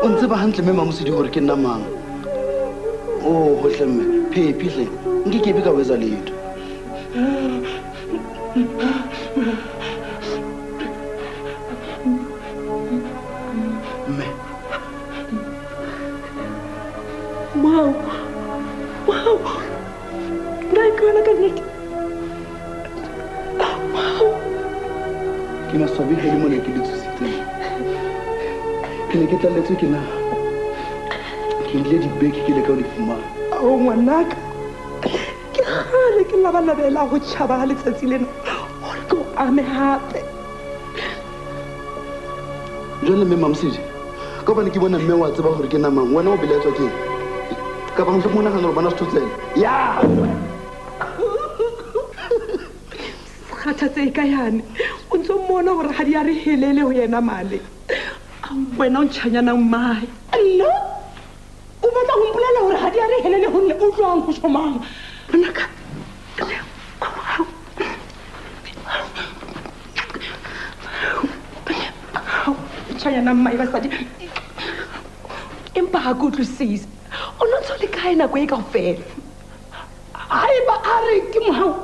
O ntseba hantle mme Mamosidi hore ke nna mang. Oh, hohle mme, phephi hle. Nke ke be ka o etsa letho. Mme. Wow. Wow. Nna ke wena ka nnete. Wow. Ke maswabi ha le mona ke le tsositseng. Ke ne ke tlalletswe ke na. Ke ile dibeke ke leka ho le fumana. Ao ngwanaka. Ke kgale ke labalabela ho tjhaba ha letsatsi lena hore ke o ame hape. Jwale mme Mamosidi, ka hobane ke bona mme wa tseba hore ke nna mang, wena o belaetswa ke eng? Kapa mohlomong o nahana hore bana sethotsela? Ya! Kgathatse ka yane. O ntso mmona hore ha di a re helele ho yena male. Wena o ntjhanyana mmae. Nna? O batla ho mpolella hore ha di a re helele ho nna, o jwang ho tjho mang? Ngwanaka. Ntjhanyana mmae basadi. Empa ha ke utlwisise. O no ntso le kae nako e kaofela? Haeba a re ke mohau,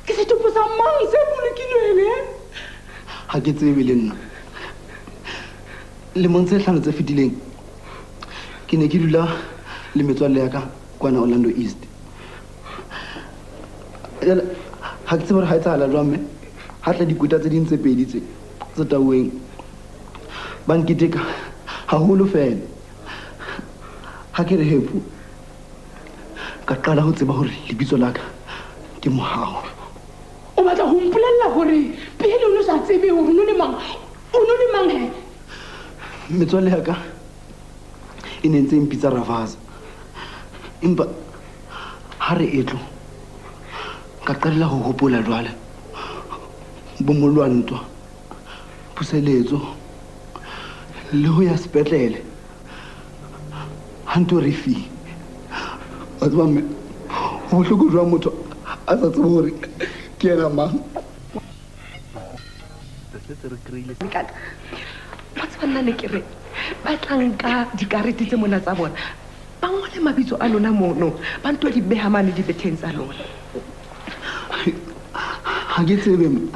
ke setopo sa mang se bolokilweng, eh? Ha ke tsebe le nna. Lemong tse hlano tse fetileng, ke ne ke dula le metswalle ya ka kwana Orlando East. Jwale ha ke tsebe hore ha etsahala jwang mme, ha tla dikweta tse ding tse pedi tse tse tauweng. Ba nketeka haholo feela. Ha ke re hepu, ka qala ho tseba hore lebitso la ka ke Mohau. O batla ho mpolella hore pele o no sa tsebe hore o no le mang? O no le mang he? Metswalle ya ka e ne ntse e mpitsa Ravaza. Empa ha re etlo, ka qalella ho hopola jwale bo molwantwa, puseletso le ho ya sepetlele. Ha nto re fi. Wa tseba mme, ho bohloko jwang motho a sa tsebe hore ke yena mang? Wa tseba nna ne ke re ba tla nka dikarete tse mona tsa bona, ba ngole mabitso a lona mono, ba nto di beha mane dibetheng tsa lona. Ha ke tsebe mme,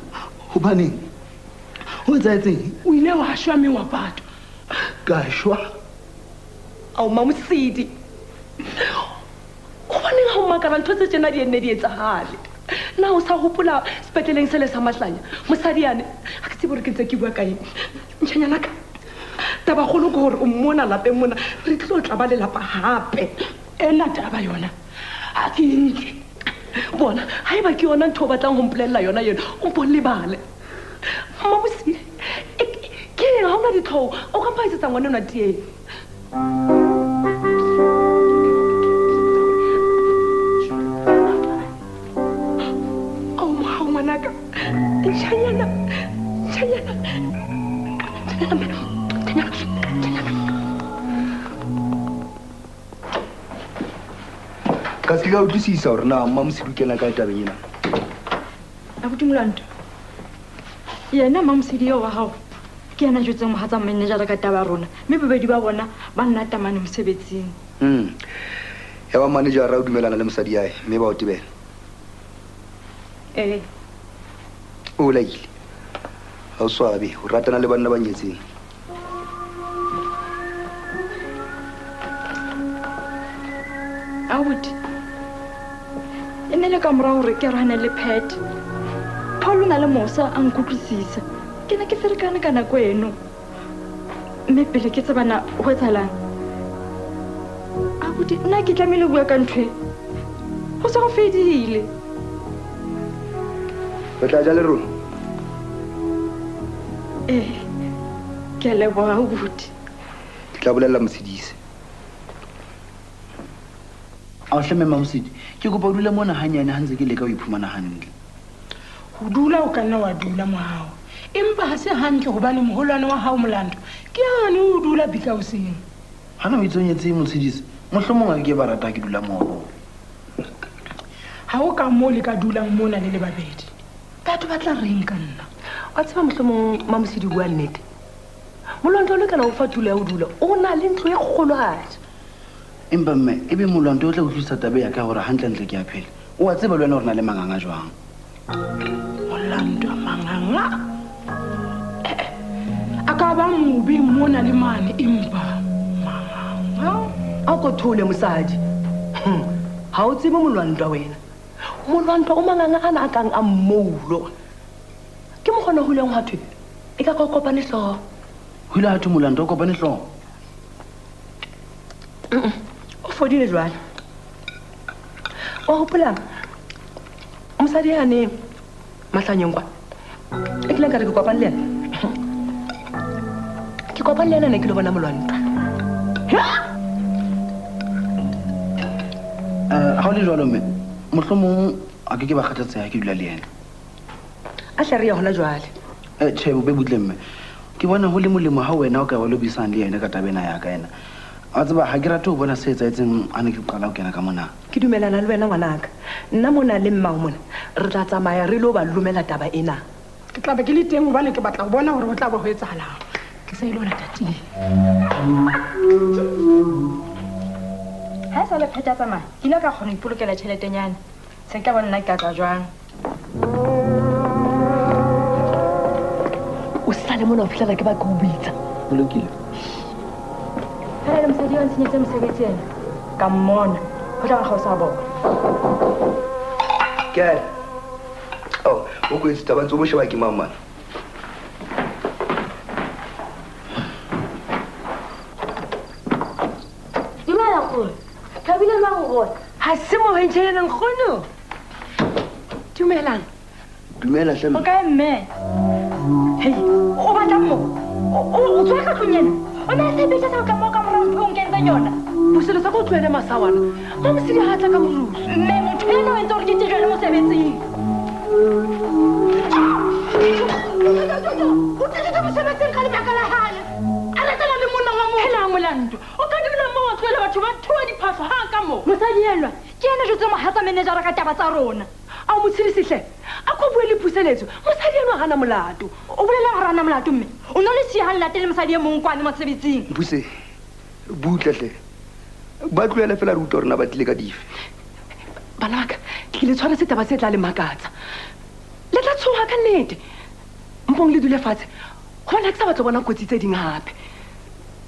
hobaneng? Ho etsahetseng? O ile wa shwa mme wa patwa. Ka shwa? Ao Mamosidi, hobaneng ha o makala ntho tse tjena di nne di etsahale? Na o sa hopola sepetleleng sele sa Mahlanya? Mosadi yane, ha ke tsebe hore ke ntse ke bua ka eng. Ntjhanyana ka, tabakgolo ke hore o mmona lapeng mona, re tlo tla ba lelapa hape. Ena taba yona ha ke e nke. Bona, haeba ke yona ntho o batlang ho mpolella yona eno, o mpo lebale. Mamosidi, ke eng ha o na ditlhoho? O ka mpa etsetsa ngwana enwa tee. Ao mohau ngwanaka. Ntjhanyana, ntjhanyana, ntjhanyana, ntjhanyana. Ka se ka utlwisisa hore na Mamosidi o kena kae tabeng ena. Abuti Molwanto, yena Mamosidi eo wa hao ke yena a jwetseng mohatsa manager ka taba ya rona, mme bobedi ba bona ba nna tamane mosebetsing. Ya ba manager o dumelana le mosadi yae mme ba o tebela. Ee. O laile. Ha o swabe, o ratana le banna ba nyetseng. Abuti, e ne le ka mora hore ke arohane le Pat. Paul o na le mosa a nkutlwisisa. Ke ne ke ferekane ka nako eno. Mme pele ke tsebana ho etsahalang. Abuti, nna ke tlamehile ho bua ka ntho e. Ho se ho fedile. O tla ja le rona? Ee, ke a leboha abuti. Ke tla bolella Motshedisi. Ao hle mme Mamosidi, ke kopa o dule mona hanyane ha ntse ke leka ho iphumana hantle. Ho dula o ka nna wa dula mohao. Empa ha se hantle hobane moholwane wa hao Molando ke yane o dula bikaoseng. Hana o itsonyetse Motshedisi, mohlomong a ke ke ba rata ha ke dula moo. Ha o ka moo le ka dulang mona le le babedi. Batho ba tla reng ka nna? Wa tseba mohlomong Mamosidi o bua nnete. Molwanto o lokela ho fa tulo ya ho dula. O na le ntlo e kgolohadi. Empa mme, ebe Molwanto o tla utlwisisa taba ya ka hore hantlentle ke a phela. O a tseba le wena hore na le manganga jwang. Molwanto a manganga? A ka ba mobe mona le mane empa manganga. A ko thole mosadi. Ha o tsebe Molwanto wena. Molwanto o manganga ana a kang a mmoulo. Ke mokgona ho ileng hwa thwe e ka ka o kopane hlooho. Ho ile ha thwe Molwanto o kopane hlooho? O fodile jwale. Wa hopola mosadi yane Mahlanyeng kwa? E kileng ka re ke kopane le yena. Ke kopane le yena ne ke lo bona Molwanto. Ha o le jwalo mme, mohlomong a ke ke ba kgathatseha ke dula le yena. A hle re ye hona jwale. Tjhe, bo be butle mme. Ke bona ho le molemo ha wena o ka ba lo buisana le yena ka taba ena ya ka ena. A tseba ha ke rate ho bona se etsahetseng ha ne ke qala ho kena ka mona. Ke dumelana le wena ngwanaka. Nna mona le mmao mona re tla tsamaya re lo ba lomela taba ena. Ke tla be ke le teng hobane ke batla ho bona hore ho tla ba ho etsahalang. Ke sa ile ho lata tee. Ha e sa le pheta tsamaya, ke ile ka kgona ho ipolokela tjheletenyana. Se ke tla bona nna ke tla tswa jwang. O sale mona ho fihlela ke ba ke o bitsa. Ho lokile. Fela le mosadi wa ntshenyetse mosebetsi ena. Ka mmona. Ho tla nkga o sa bona. Ke. Oh, o kwetse taba ntse o mo sheba ke mang mana? Dumela nkgono. Thabile jwang ho bona? Ha se mo hentjheleng nkgono. Dumelang. Dumela hle. O kae mme? Hei, o batlang mo? O tswa ka tlung ena? O ne a sebetsa sa o tla mo ka morao ntho eo o nkentseng yona? Puseletsa ko tlohele masawana. Mamosidi ha tla ka morusu. Mme motho ena o entse hore ke tjejwe le mosebetsing. O tjejwe mosebetsing ka lebaka la hae. A ratana le monna wa motho. Hela Molando, o ka dula moo wa tlohela batho ba thuwa diphahlo ha ka moo. Mosadi enwa ke yena jwetse mohatsa manager ka taba tsa rona. A o motshedisi hle. A ko bue le Puseletso. Mosadi enwa hana molato. O bolela hore hana molato mme. O no le siya ha latele mosadi e mong kwane mosebetsing. Puse, butle hle. Ba tlohele fela re utlwe hore na ba tlile ka dife. Bana ba ka, ke le tshwaretse taba tse tla le makatsa. Le tla tshoha ka nnete. Mpong le dule fatshe. Hobane ha ke sa batla ho bona kotsi tse ding hape.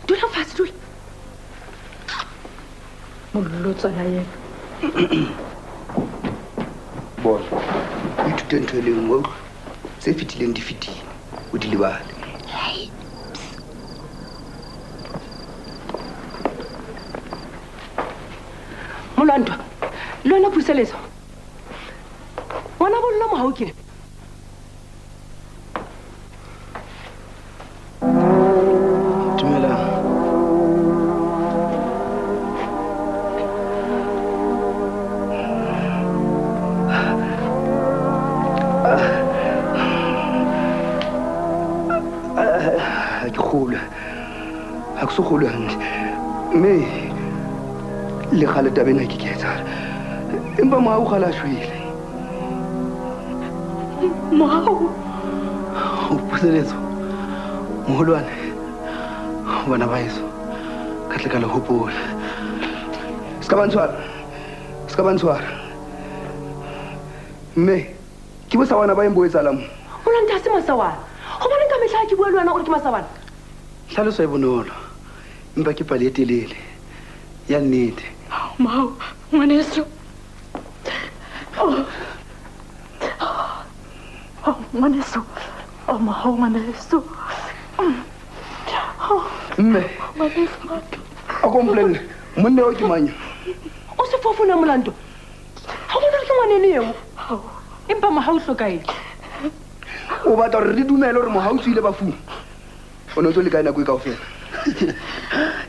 Dula fatshe, dula. Molotsana ena. Bona, o ithute ntho e le nngwe, utlwa. Tse fetileng di fetile, o di lebale. Molwanto, le wena Puseletso. Ngwana bollo mohau ke. Dumela. Ha ke kgolwe. Ha ke so kgolwe hantle. Mme le kgale taba ena ke ke etsahala. Empa mohau kgale a shwele. Mohau? O Puseletso, moholwane, bana ba heso, ka tle ka le hopola. Se ka ba ntshwara. Se ka ba ntshwara. Mme, ke bosawana ba eng bo etsahalang mo? Molwanto ha se masawana. Hobaneng ka mehla ha ke bua le wena o re ke masawana? Tlhaloso e bonolo, empa ke pale e telele ya nnete. Mohau, Ngwaneso. Oh. Oh, ngwaneso. Oh, mahau ngwaneso. Oh. Mme. Ngwaneso. A ko mpolelle, monna eo ke mang? O se fofuna Molwanto. Ha o bona ke ngwaneno eo. Empa Mohau o hlokahetse. O batla hore re dumele hore Mohau o tswile bafung. O ne o tlo le kae nako e kaofela?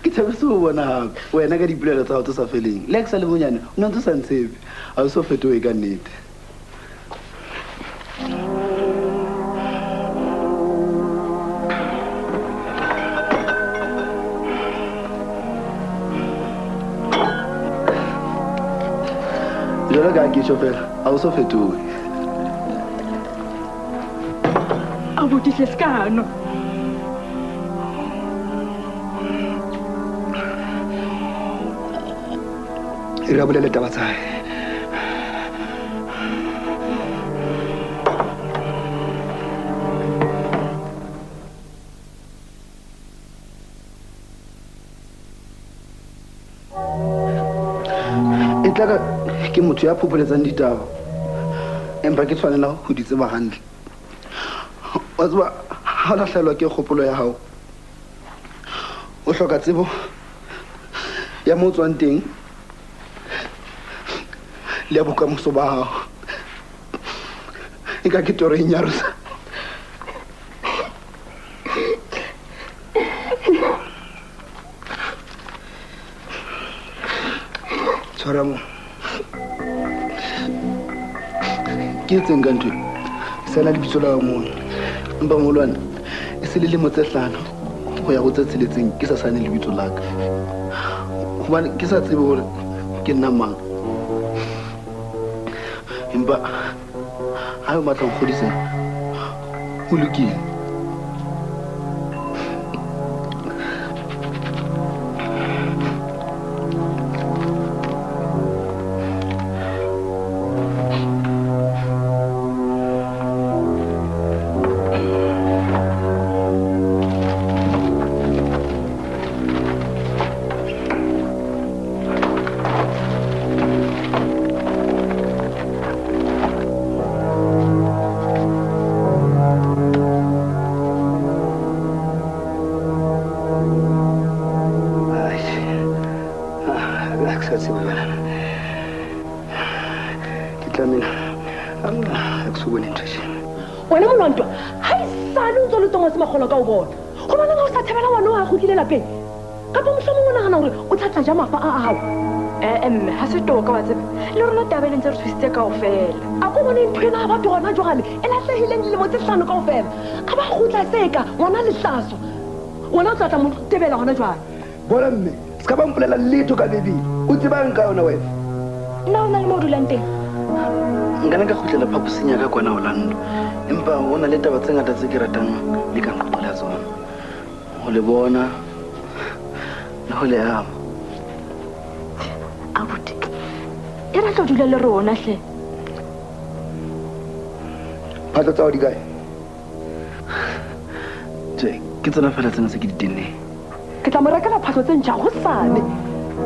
Ke thabetse ho bona hape wena ka dipolelo tsa hao tse sa feleng. Le ha ke sa le monyane, o ne o ntse o sa ntshepe. Ha o so fetohe ka nnete. Jwalo ka ha ke tjho fela, ha o so fetohe. Abuti hle se ka nwa. E re a bolele taba tsa hae. E tla ka ke motho ya phopholetsang ditaba, empa ke tshwanela ho di tseba hantle. Wa tseba, ha o lahlehelwa ke kgopolo ya hao, o hloka tsebo ya moo o tswang teng le ya bokamoso ba hao. Eka ke toro e nyarosa. Tshwara mo. Ke etseng ka ntho e? Saena lebitso la hao mono. Empa moholwane, e se le lemo tse 5 ho ya ho tse 6 ke sa saene lebitso la ka. Hobane ke sa tsebe hore ke nna mang. Empa ha o batla ho nkgodisa, ho lokile. Wena Molwanto, ha esale o ntso le tongwa se makgolo ka o bona. Hobaneng ha o sa thabela ngwana o a kgutlile lapeng? Kapa mohlomong o nahana hore o tla tla ja mafa a hao? Mme, ha se toka wa tseba. Le rona taba e ntse re thusitse kaofela. A ko bone ntho ena ha batho hona jwale, e lahlehileng dilemo tse 5 kaofela. A ba kgutla seka, ngwana lehlaso. Wena o tla tla mo tebela hona jwale. Bona mme, se ka ba mpolela letho ka Bebele. O tsebang ka yona wena? Nna o na le mo o dulang teng? Nka nka kgutlela phaposing ya ka kwana Orlando. Empa ho na le taba tse ngata tse ke ratang le ka nqoqela tsona. Ho le bona le ho le ama. Abuti, e re tlo dula le rona hle. Phahlo tsa hao di kae? Tjhe, ke tsona feela tsena tse ke di tenneng. Ke tla mo rekela phahlo tse ntjha hosane.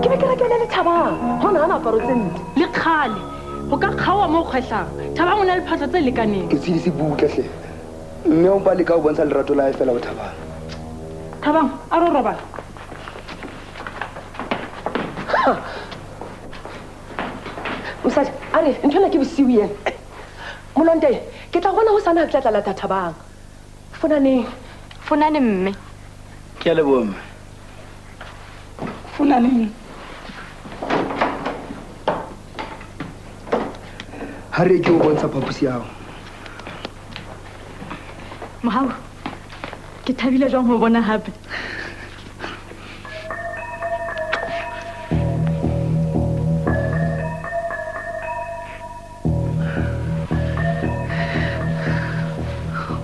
Ke be ke rekele le Thabang. Hona ha aparo tse ntle. Le kgale. Ho ka kgaoha moo kgwehlang. Thabang o na le phahlo tse lekaneng. Ke tshedise butle hle. Mme o mpa leka ho bontsha lerato la hae fela ho Thabang. Thabang, a re robala. Mosadi, a re ntho ena ke bosiu ena. Molonte, ke tla bona hosane ha ke tla tla lata Thabang. Fonaneng. Fonane mme. Ke a leboha mme. Fonaneng. Ha re ke o bontsha phaposi ya hao. Mohau, ke thabile jwang ho bona hape.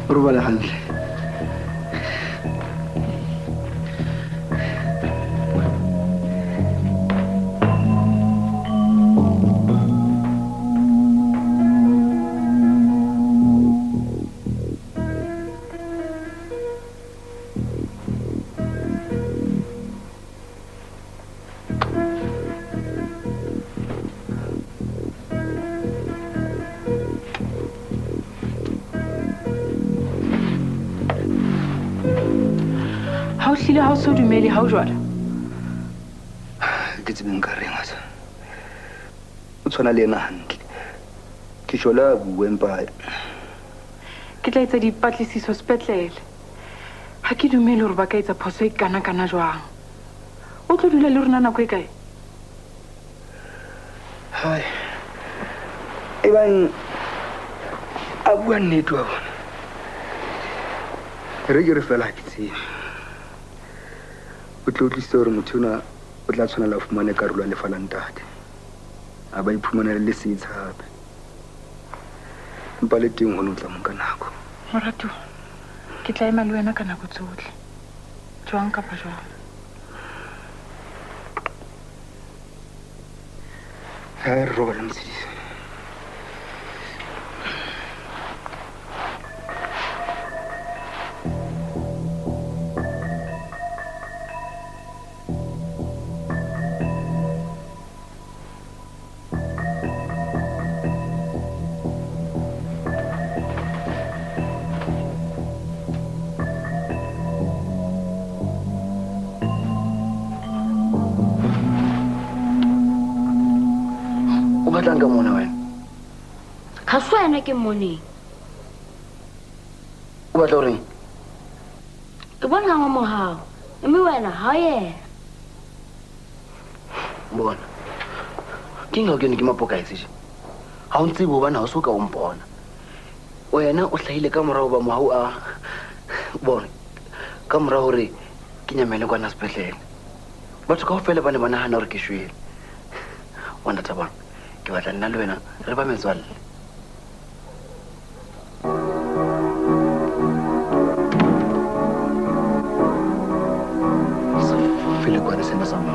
O robale hantle. hlile ha o so dumele ha o jwalo? Ke tsebe nka reng asa. O tshwana le yena hantle. Ke tjho le a bua empa Ke tla etsa dipatlisiso sepetlele. Ha ke dumele hore ba ka etsa phoso e kana-kana jwang. O tlo dula le rona nako e kae? Hai. E bang a bua nnete wa bona. Re ke re fela ha ke tsebe. O tlo utlwisisa hore motho ona o tla tshwanela ho fumana karolo ya lefa la ntate. A ba iphumanele le setsha hape. Empa le teng hono o tla mo nka nako. Moratuwa, ke tla ema le wena ka nako tsohle. Jwang kapa jwang. Ha re robale Motshedisi. O batlang ka mona wena? Ha se wena ke mmoneng. O batla ho reng? Ke bona wa mohau, mme wena ha o yena. Bona. Ke eng ha o kene ke mapokaetse tje? Ha o ntsebe hobane ha o so ka o mpona. Wena o hlahile ka morao hoba mohau a bona ka mora hore ke nyamele kwana sepetlele. Batho kaofela ba ne ba nahana hore ke shwele. Bona Thabang, ke batla nna le wena re ba metswalle. Felikwane sena sa mo.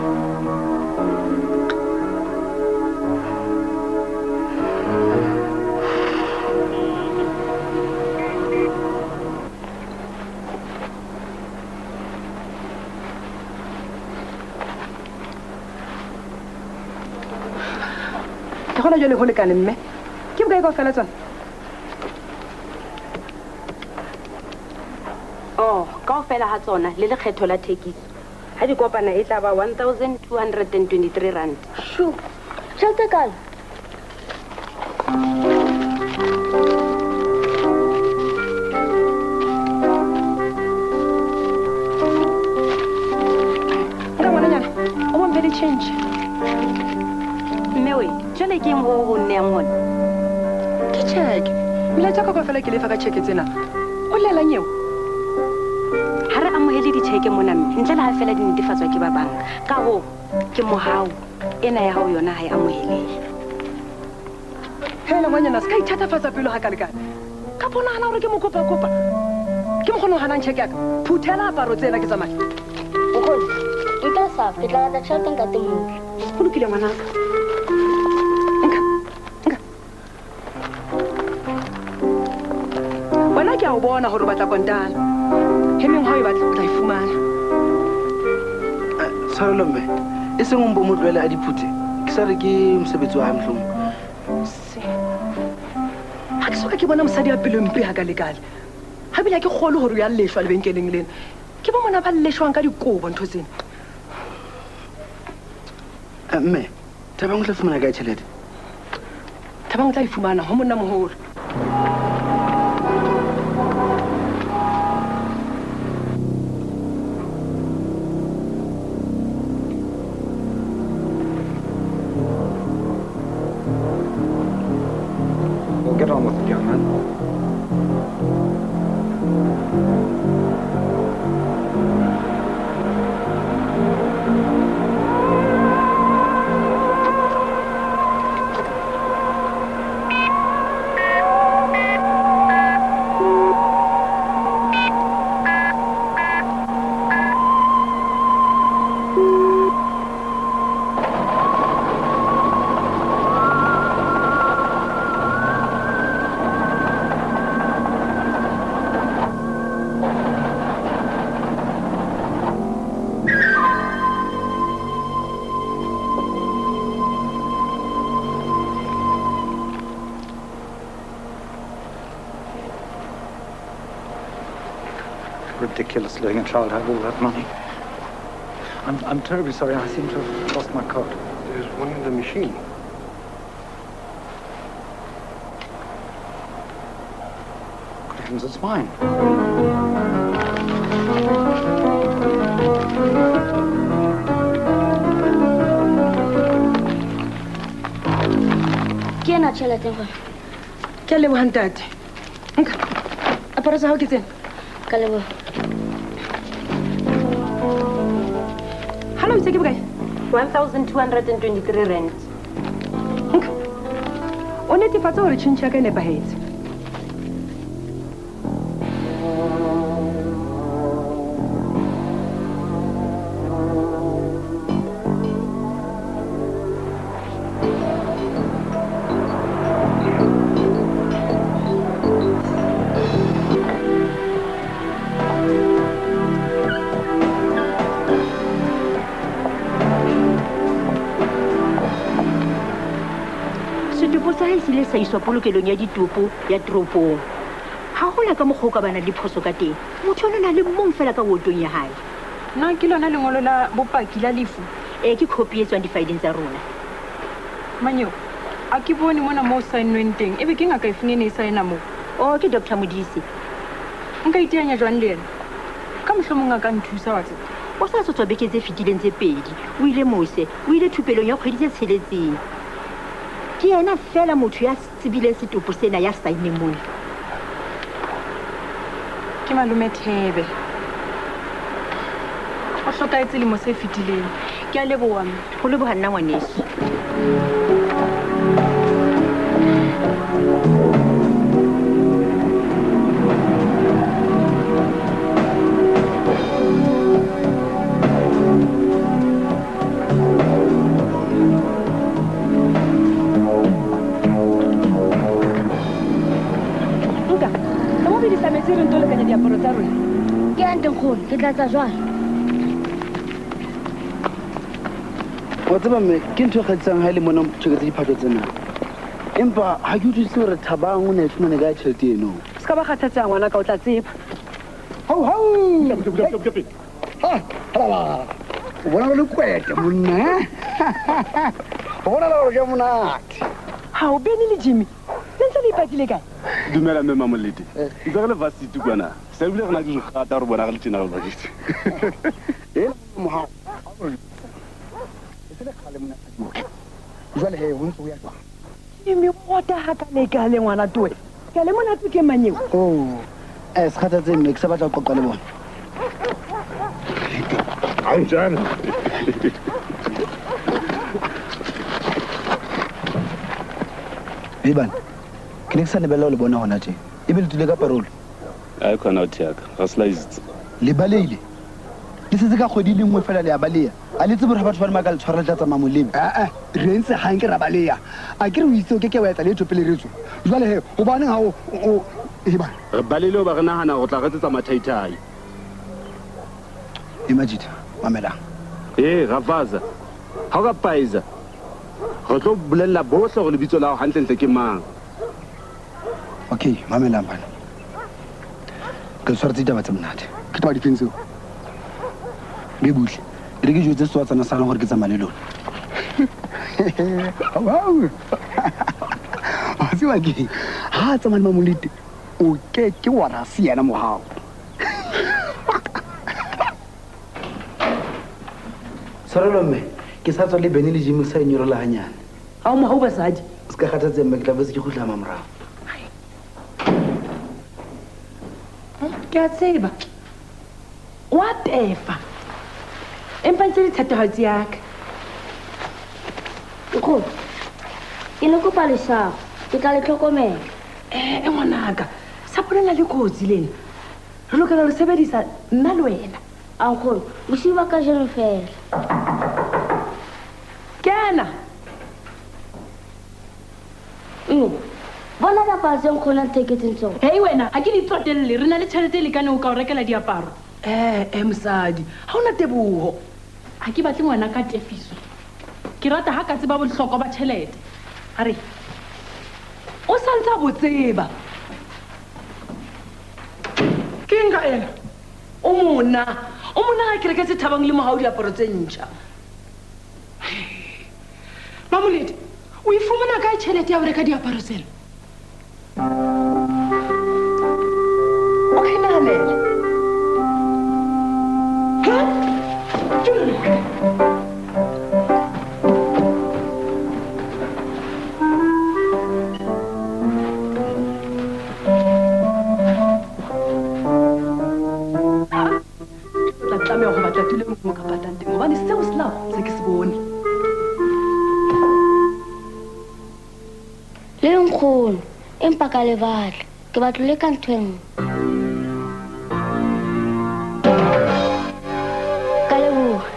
Ke gona jwale ho lekane mme. Ke bokae kaofela tsona? Oh, kaofela ha tsona le lekgetho la thekiso. Ha di kopana e tla ba 1223 rand. Shu, tjhelete e kae? Nka ngwananyana, o mo mphe di-change. Mme we, jwale ke eng ho ho nnehang hona? Ke cheque. Melaetsa ka kaofela ke lefa ka cheque tsena. O llelang eo? Ha re amohele ditjheke mona mme, ntle le ha feela di netefatswa ke ba banka. Ka hoo, ke mohau. Ena ya hao yona ha e amohelehe. Hela ngwanyana, se ka ithatafatsa pelo ha kalekane. Ka po nahana hore ke mokopakopa. Ke mokgwa o hanang tjheke ya ka. Phuthela aparo tsena ke tsamaye. Nkgono, nka sa, ke tla batla tjhelete ntatemoholo. Ho lokile ngwanaka. Nka, nka. Wena ke a o bona hore o batla kontane. He meng ha o e batla, o tla e fumana. Tshwarelo mme, e seng o mpo mo tlohele a di phuthe. Ke sa re ke mosebetsi wa hae mohlomong. Se. Ha ke soka ke bona mosadi ya pelo mpe ha ka lekale. Ha bile ha ke kgolwe hore o ya leshwa lebenkeleng lena. Ke bo mona ba leshwang ka dikobo ntho tsena. Mme, Thabang o tla fumana kae tjhelete? Thabang o tla e fumana ho monna moholo. We'll get on with it, young man. Ridiculous letting a child have all that money. I'm terribly sorry. I seem to have lost my card. There's one in the machine. Good heavens, it's mine. Ke ena tjhelete nkgono. Ke a leboha ntate. Nka. Aparo tsa hao ke tsena. Ka leboha. Hallo, itse ke bokae? 1223 rand. Nka. O netefatse hore tjhentjhe ya ka e nepahetse. Setopo sa hae se ile sa iswa polokelong ya ditopo ya toropong. Ha hona ka mokgwa o ka bana le phoso ka teng. Motho o na le mong fela ka wotong ya hae. Na ke lona lengolo la bopaki la lefu? Ee, ke copy e tswang difaeleng tsa rona. Manyeo, a ke bone mona moo saennweng teng. Ebe ke ngaka efeng e ne e saena moo? Oh, ke Dr. Modise. Nka iteanya jwang le yena? Ka mohlomong a ka nthusa wa tseba. O sa tswa beke tse fetileng tse pedi. O ile mose, o ile thupelong ya kgwedi tse 6. Ke yena fela motho ya tsebileng setopo sena ya saenneng mona. Ke malome Thebe. O hlokahetse lemo se fetileng. Ke a leboha mme. Ho leboha nna ngwaneso. Nka, ka mo bedisa metsi re nto lekanya diaparo tsa rona. Ke hantle nkgono, ke tla tsa jwang? Wa tseba mme, ke ntho e kgatisang ha e le mona tjheketse diphahlo tsena. Empa ha ke utlwisise hore Thabang o ne a fumane kae tjhelete eno. Se ka ba kgathatseha ngwana ka, o tla tseba. Hau, hau! Ha, halala. O bona o le kwete monna, eh? O bona le hore ke monate. Ha o Benny le Jimmy, le ntse le ipatile kae? Dumela mme Mamolete. Ntse re le varsity kwana. Se ebile re na le dikgata re bona re le tjena re varsity. Hela mohau. E se le kgale mona Jwale he ho ntse ho ya jwang? Jimmy, o rata hakalekale ngwana towe. Ke a le monate ke mang eo? Oh, se kgathatse mme, ke sa batla ho qoqa le bona. Anjana. Hey bana, ke ne ke sa lebella ho le bona hona tje. Ebe le tswile ka parole. Ai khona o thiaka, ra slice. Le balehile. Le setse ka kgwedi le nngwe fela le a baleha. A le tsebe hore batho ba le maka le tshwara le tla tsamaya molemo. Eh, re ntse hanke ra baleha. A ke re o itse o ke ke wa etsa letho pele re tswa. Jwale he, hobaneng ha o e bana? Re balehile hoba re nahana hore tla re etsetsa mathaithai. E Majida, mamelang. Eh, Ravaza. Ha o ka paisa. Re tlo bolella bohle hore lebitso la hao hantlentle ke mang. Okay, mamelang bana. Ke tshwaretse ditaba tse monate. Ke taba difeng tseo? Be butle. Re ke jwetse setswatsana sa lona hore ke tsamaya le lona. Wow. Wa tseba ke ha tsamaya le Mamolete o ke ke wa ra se yena mohao. Tshwarelo mme, ke sa tswa le Benny le Jimmy sa inyorola hanyane. Ha o mohau basadi. Se ka kgathatse mme, ke tla boetse ke kgutla mamorao. Ke a tseba. Wa tefa. Empa ntse le thatohatsi ya ka. Nkgono, ke ne kopa leshapo, ke tla le tlhokomela. Eh, ngwanaka, sapo lena le kotsi lena. Re lokela ho le sebedisa nna le wena. A nkgono, bosiu ba kajeno fela. Kena. Bona diaparo tse nkgono a ntheketseng tsona. Hei wena, ha ke di tsotelle, re na le tjhelete e lekaneng ho ka o rekela diaparo. Eh, mosadi, ha hona teboho. Ha ke batle ngwana ka tefiso. Ke rata ha ka tseba bohlokwa ba tjhelete. A re, o sa ntse a bo tseba. Ke eng ka ena? O mona ha ke reketse Thabang le Mohau diaparo tse ntjha. Mamolete, o e fumana kae tjhelete ya ho reka diaparo tsena? O ka inahanela. Ha? Tla tlameha ho batla tulo e nngwe ka patang teng hobane seo se lao se ke se bone. Le nkgono, empa ka le batla. Ke batla le ka ntho e nngwe. Ka leboha.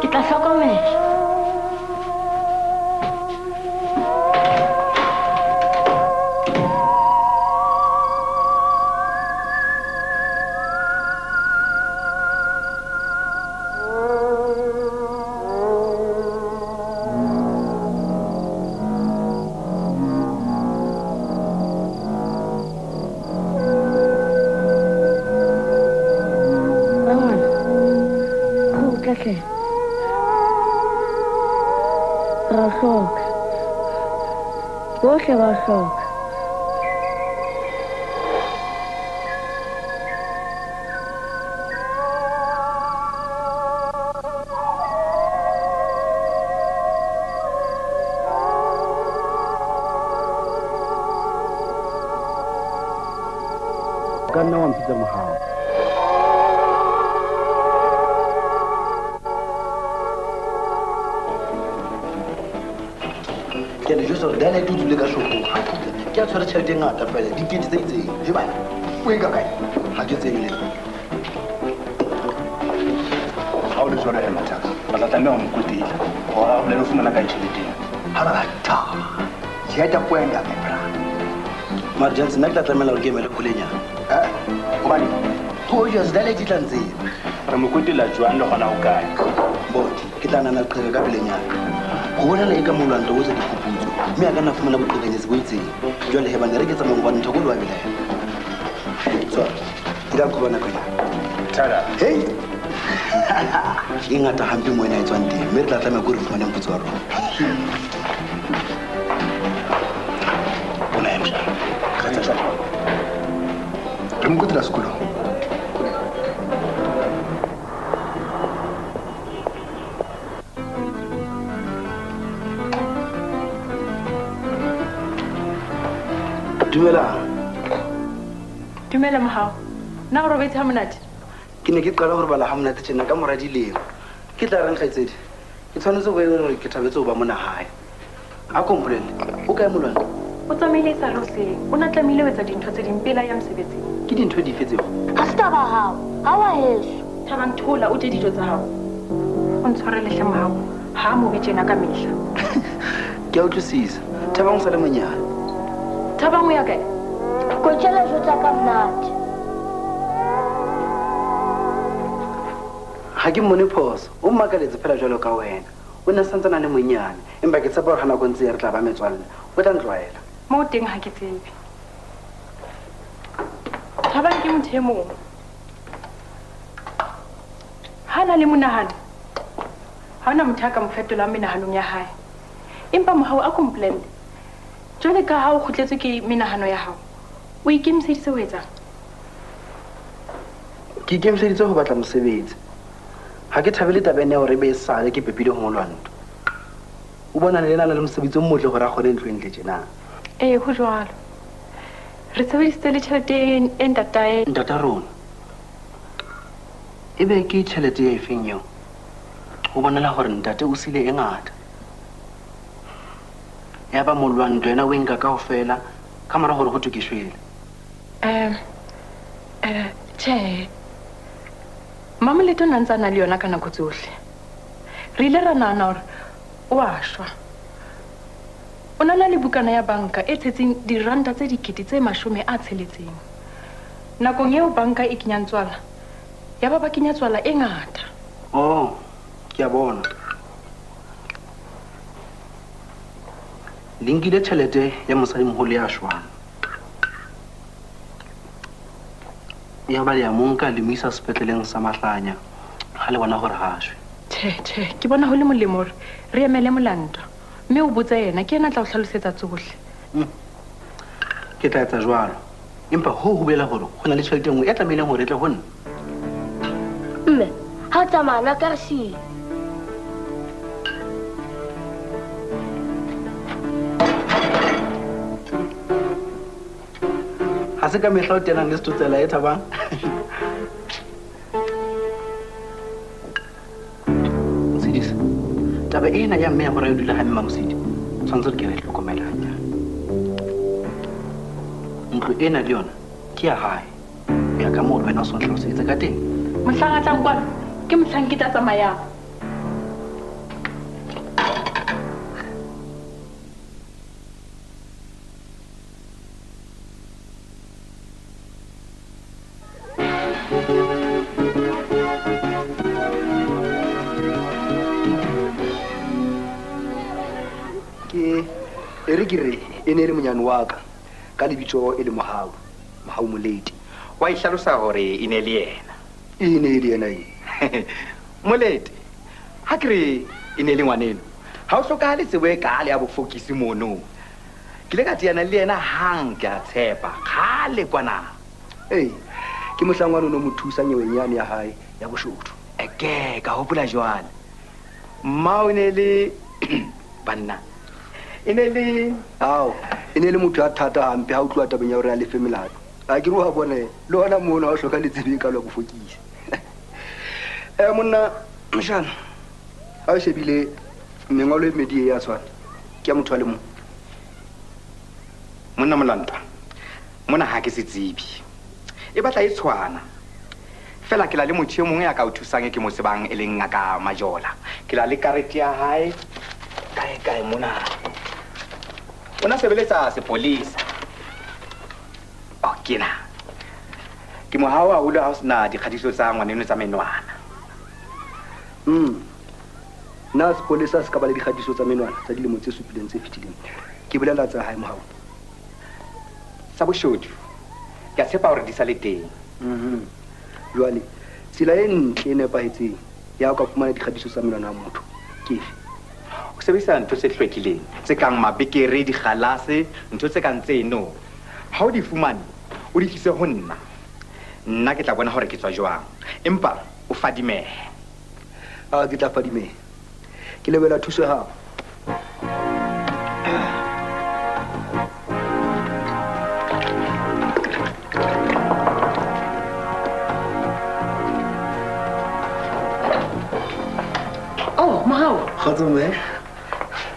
Ke tla hlokomela. Ra hloka. Bohle ba hloka. Ka nna wa mpitsa Mohau. Ke le jwetsa hore Daniel o dule ka shopong ha kgutla. Ke a tshwere tjhelete e ngata fela, dikete tse itseng. He bana, o e ka kae? Ha ke tsebe le nna. Ha o le jwalo he mathaka, ba tla tlameha ho mo kotela hore a bolele o fumana kae tjhelete ena. Ha ba tha. Jeta kwenda my bra. Mara Johnson, nna ke tla tlamela hore ke emele phulenyana. Hobane ho just Daniel di tla ntseba. Re mo kotela jwang le hona ho kae? Bona, ke tla nana leqheka ka pelenyana. Go bonala e ka molwanto o etsa diphuputso mme a ka nna fumana boqhekanyetsi bo itseng. Jwale he bane re ke tsamayng hobane Thoko le wa belaela. Tswa, ke tla qoba nakonyana. Thada. Hei! E ngata hampe mo ena e tswang teng mme re tla tlameha ke hore re fumane moputso wa rona. Bona he moshaana, re etsa jwang? Re mo kotela sekolong. Dumela. Dumela Mohau. Na o robetse ha monate? Ke ne ke qala ho robala ha monate tjena ka mora dilemo. Ke tla reng kgaitsedi? Ke tshwanetse ho ena hore ke thabetse ho ba mona hae. A ko mpolelle, o kae molwana? O tsamaile e sa le hoseng. O na tlamehile ho etsa dintho tse ding pele a ya mosebetsing. Ke dintho dife tseo? Ha se taba ya hao. Ha wa heso. Thabang thola o je dijo tsa hao. O ntshwarele hle Mohau. Ha a mobe tjena ka mehla. Ke a utlwisisa. Thabang o sa le monyane. Thabang o ya kae? Ko tjela dijo tsa ka monate. Ha ke mmone phoso. O mmakaletse fela jwalo ka wena. O ne a santsane a le monyane. Empa ke tshepa hore ha nako e ntse e re tla ba metswalle. O tla ntlwaela. Moo teng ha ke tsebe. Thabang ke motho e mong. Ha na le monahano. Ha hona motho a ka mo fetolang menahanong ya hae. Empa Mohau a ko mpolelle. Jwale ka ha o kgutletswe ke menahano ya hao, o ikemiseditse ho etsang? Ke ikemiseditse ho batla mosebetsi. Ha ke thabele taba ena ya hore ebe esale ke pepile ho molwanto. O bona le ena le mosebetsi o motle hore a kgone ntlo e ntle tjena. Ee, ho jwalo. Re sebedisitse le tjhelete e ntatae. Ntata rona. Ebe ke tjhelete ya efeng eo? Ho bonala hore ntate o sile e ngata. Ya ba molwanto yena o e nka kaofela ka mora hore ho thwe ke shwele. Tjhe. Mamolete o ne a ntse a na le yona ka nako tsohle. Re ile ra nahana hore o a shwa. O na na le bukana ya banka e tshetseng diranta tse 60,600. Nakong eo banka e kenyang tswala, ya ba ba kenya tswala e ngata. Oh, ke a bona. Le nkile tjhelete ya mosadimoholo ya shwang. Ya ba le ya mo nka le mo isa sepetleleng sa Mahlanya. Ga le bona gore ga a shwe. Tjhe, tjhe, ke bona ho le molemo hore re emele Molantwa. Mme o botse yena, ke yena a tla o hlalosetsa tsohle. Ke tla etsa jwalo. Empa hoo ho bolela hore ho na le tjhelete e nngwe e tlamehileng hore e tle ho nna. Mme, ha o tsamaya nna ka re siile. Ha se ka mehla o tenang le setotsela e Thabang. Motshedisi, taba ena ya mme ya hore a dula ha mme Mamosidi, tshwanetse re ke re e hlokomele hanyane. Ntlo ena le yona ke ya hae. Ho ya ka moo le wena o so nhlaloseditse ka teng. Mohlang a tlang kwano, ke mohlang ke tla tsamayang. Ke e re ke re e ne e le monyane wa ka ka lebitso e le Mohau, Mohau Molete. Wa e hlalosa hore e ne le yena. E ne e le yena e. Molete, ha ke re e ne le ngwaneno, ha o hlokahale tsebo e kaale ya bofokisi mono. Ke ile ka teana le yena hang, ke a tshepa, kgale kwana. Ee, ke mohlang wa no mo thusa nyeweng yane ya hae ya boshodu. Eke, ka hopola jwale. Mma o ne le banna. E ne le Ao, e ne le motho ya thata hampe ha o tloha tabeng ya hore a lefe melato. A ke re wa bona le hona mono ha o hloka le tsebo e kalo ya bofokisi. Monna Mshana, ha o shebile mengwalo e mmedi e ya tshwana, ke ya motho a le mong. Monna Molantwa, mona ha ke se tsebe. E batla e tshwana. Fela ke la le motho e mong ya ka o thusang e ke mo tsebang e leng ngaka Majola. Ke la le karete ya hae kae kae mona. O na sebeletsa sepolesa. Oh, ke na. Ke mohau haholo ha o sena dikgatiso tsa ngwaneno tsa menwana. Nna sepolesa se ka ba le dikgatiso tsa menwana tsa dilemo tse supileng tse fetileng. Ke bolela tsa hae Mohau. Sa boshodu. Ke a tshepa hore di sa le teng. Jwale, tsela e ntle e nepahetseng ya ho ka fumana dikgatiso tsa menwana ya motho ke efe? O sebedisa ntho tse hlwekileng, tse kang mabekere, dikgalase, ntho tse kang tseno. Ha o di fumane, o di tlise ho nna. Nna ke tla bona hore ke tswa jwang. Empa o fadimehe. Ah, ke tla fadimeha. Ke lebohela thuso ya hao. Oh, Mohau. Kgotso mme.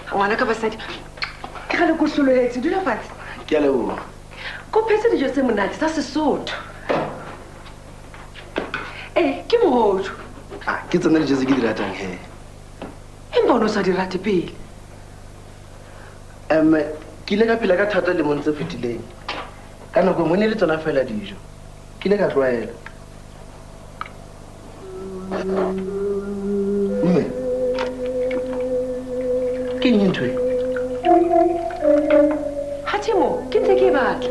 Ngwana ka basadi. Ke kgale ko hlolohetse, dula fatshe. Ke a leboha. Ko phetse dijo tse monate tsa Sesotho. Ke mohodu. Ah, ke tsona dijo tse ke di ratang he. Empa o no sa di rate pele. Ke ile ka phela ka thata lemong tse fetileng. Ka nako e nngwe ne le tsona fela dijo. Ke ile ka tlwaela. Mme, ke eng ntho e? Ha Timo, ke ntse ke e batla.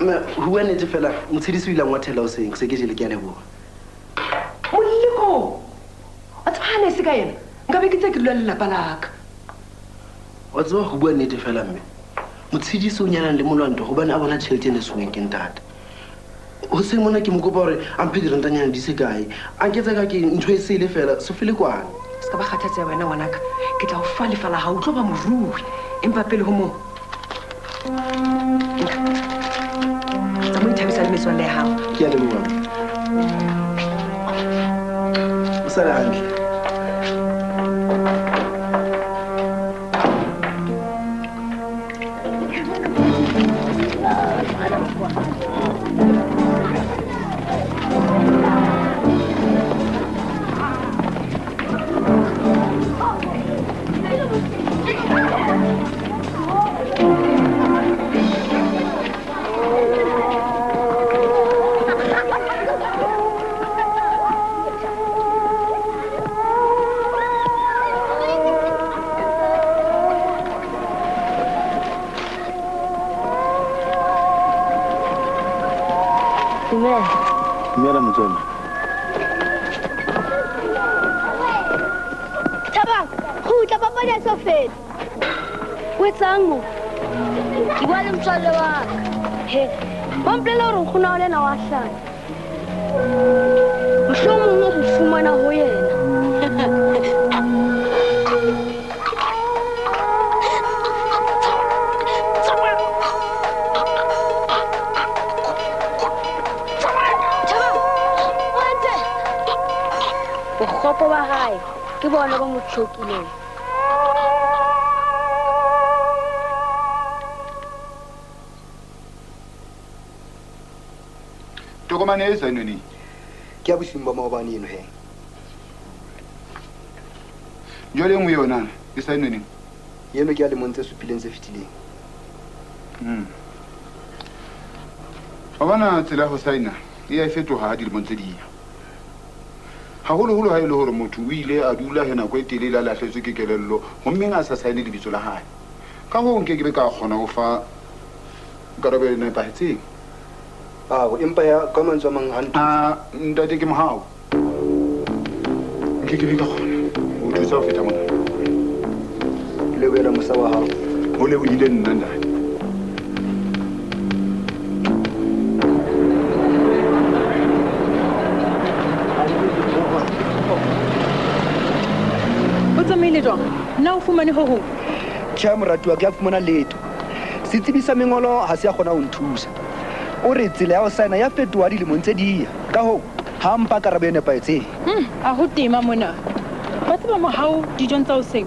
Mme, ho bua nnete fela, Motshedisi o ile a ngwathela hoseng, se ke jele, ke a leboha. Moleko! Wa tseba ha ne se ka yena, nka be ke ntse ke dula le lelapa la ka. Wa tseba ho bua nnete fela mme, Motshedisi o nyalang le Molwanto hobane a bona tjhelete e ne sengweng ke ntate. Hoseng mona ke mo kopa hore a mphe dirantanyana di se kae. A nketsa ka ke ntho e sele fela, se fele kwana. Se ka ba kgathatseha wena ngwanaka, ke tla o fa lefa la hao, o tlo ba morui. Empa pele ho moo, nka tsamaya o ithabisa le metswalle ya hao. Ke a leboha. O sale hantle. Dumela. Dumela motswalle. Thabang, kgutla papadi ha e so fele. O etsang mo? Ke bua le motswalle wa ka. He, ba mpolella hore nkgono wa lena wa hlanya. Mohlomong o mo fumana ho yena. Thabang, o hantle? Bokgopo ba hae ke bona bo mo tjhokileng. Tokomane e saenwe neng? Ke ya bosiung ba maobane eno he. Jwale e nngwe yona e saenwe neng? Eno ke ya lemong tse supileng tse fetileng. Wa bona tsela ya ho saena e a fetoha ha dilemong tse di ya. Haholoholo ha e le hore motho o ile a dula he nako e telele a lahletswe ke kelello hommeng a sa saene lebitso la hae. Ka hoo nke ke be ka kgona ho fa karabo e nepahetseng. Ao, empa ya ka mantswe a mang ha ntho. Ah, ntate ke mohau. Nke ke be ka kgona ho thusa ho feta mona. Ke lebohela mosa wa hao. Ho lebohile nna ntate. O tsamaile jwang? Nna o fumane ho hong? Tjhe, moratuwa, ke a fumana letho. Setsebi sa mengolo ha se a kgona ho nthusa. O re tsela ya ho saena ya fetoha dilemong tse di ya. Ka hoo, ha mpa karabo e nepahetseng. A ho tema mona. Wa tseba mohau dijong tsa hoseng.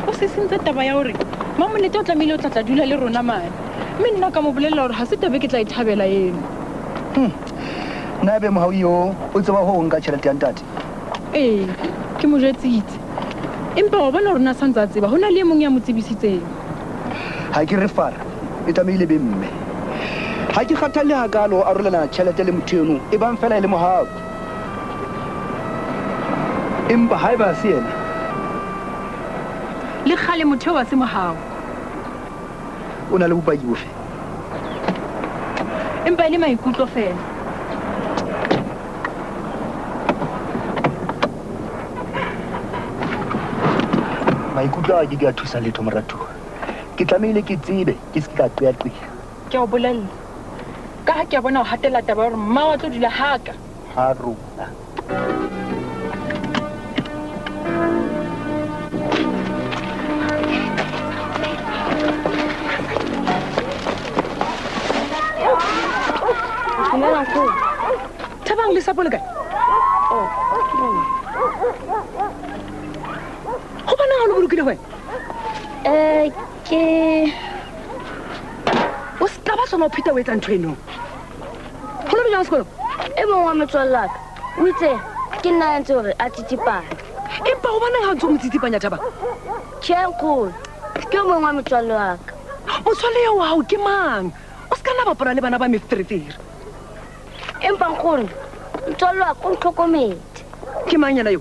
O sisintse taba ya hore Mamolete o tlamehile o tla tla dula le rona mane. Mme nna ka mo bolella hore ha se taba e ke tla e thabela eno. Nna ebe mohau eo o tseba ho nka tjhelete ya ntate? Ee, ke mo jwetsitse. Empa wa bona hore na sa ntse a tseba, ho na le e mong ya mo tsebisitseng. Ha ke re fara, e tlamehile be mme. Ha ke kgathalle hakaalo ho arolelana tjhelete le motho eno, e bang fela e le mohau. Empa haeba ha se yena. Le kgale motho eo ha se mohau. O na le bopaki bofe? Empa e le maikutlo feela. Maikutlo a ke ke a thusa letho moratuwa. Ke tlamehile ke tsebe, ke se ke ka qeaqea. Ke a o bolella. Ka ha ke a bona o hatella taba ya hore mma wa tlo dula ha ka. Ha rona. Dumela nkgono. Thabang lesapo le kae? Oh, ke lona. Hobaneng ha o le bolokile ho wena? Ke O se ka ba sona o pheta o etsa ntho eno. Ho lo jwang sekolong? E mong wa metswalle wa ka o itse ke nna ya ntse hore a tsitsipane. Empa hobaneng ha o ntso mo tsitsipanya Thabang? Tjhe nkgono, ke o mong wa metswalle wa ka. Motswalle eo wa hao ke mang? O se ka nna bapala le bana ba meferefere. Empa nkgono, motswalle wa ka o ntlhokometse. Ke mang yena eo?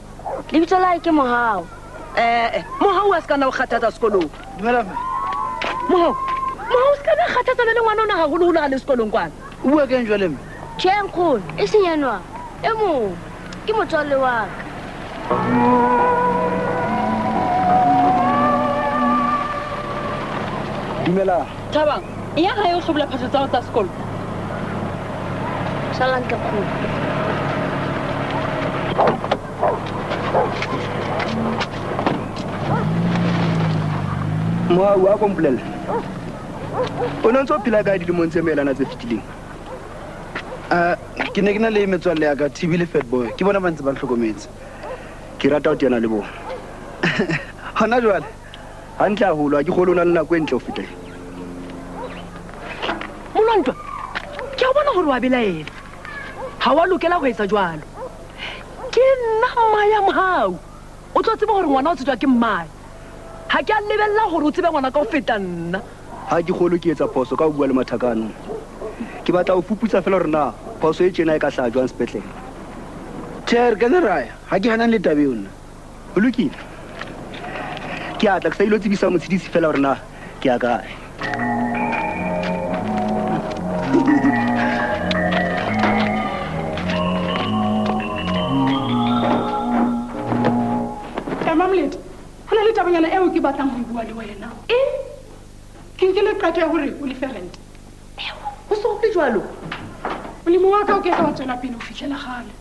Lebitso la hae ke Mohau. Mohau a se ka nna o kgathatsa sekolong. Dumela mme. Mohau, Mohau o se ka nna kgathatsana le ngwana ona haholoholo ha le sekolong kwana. O bua keng jwale mme? Tjhe nkgono, e seng enwa. E mong ke motswalle wa ka. Dumela. Thabang, e ya hae o hlobola phahlo tsa hao tsa sekolo. Sala hantle nkgono. Mohau a ko mpolelle. O ne o ntso phela kae dilemong tse meelana tse fetileng? Ke ne ke na le metswalle ya ka, TB le Fat Boy. Ke bona ba ntse ba ntlhokometse. Ke rata ho teana le bona. Hona jwale? Hantle haholo, ha ke kgolwe o na le nako e ntle ho feta ena. Molwantwa, ke a bona hore wa belaela. Ha wa lokela ho etsa jwalo. Ke nna mma ya mohau. O tlo tseba hore ngwana o tsejwa ke mmae. Ha ke a lebella hore o tsebe ngwana ka ho feta nna. Ha ke kgolwe ke etsa phoso ka ho bua le mathaka ano. Ke batla ho fuputsa fela hore na phoso e tjena e ka hlaha jwang sepetlele. Tjhe, re ka nna ra ya. Ha ke hanane le taba eo nna. Ho lokile. Ke a tla, ke sa ilo tsebisa motshedisi fela hore na ke ya kae. bua le wena. Eng? Ke nkile qeto ya hore o lefe rent. Ho so le jwalo. Molemo wa ka o ke ke wa tswela pele ho fihlela kgale.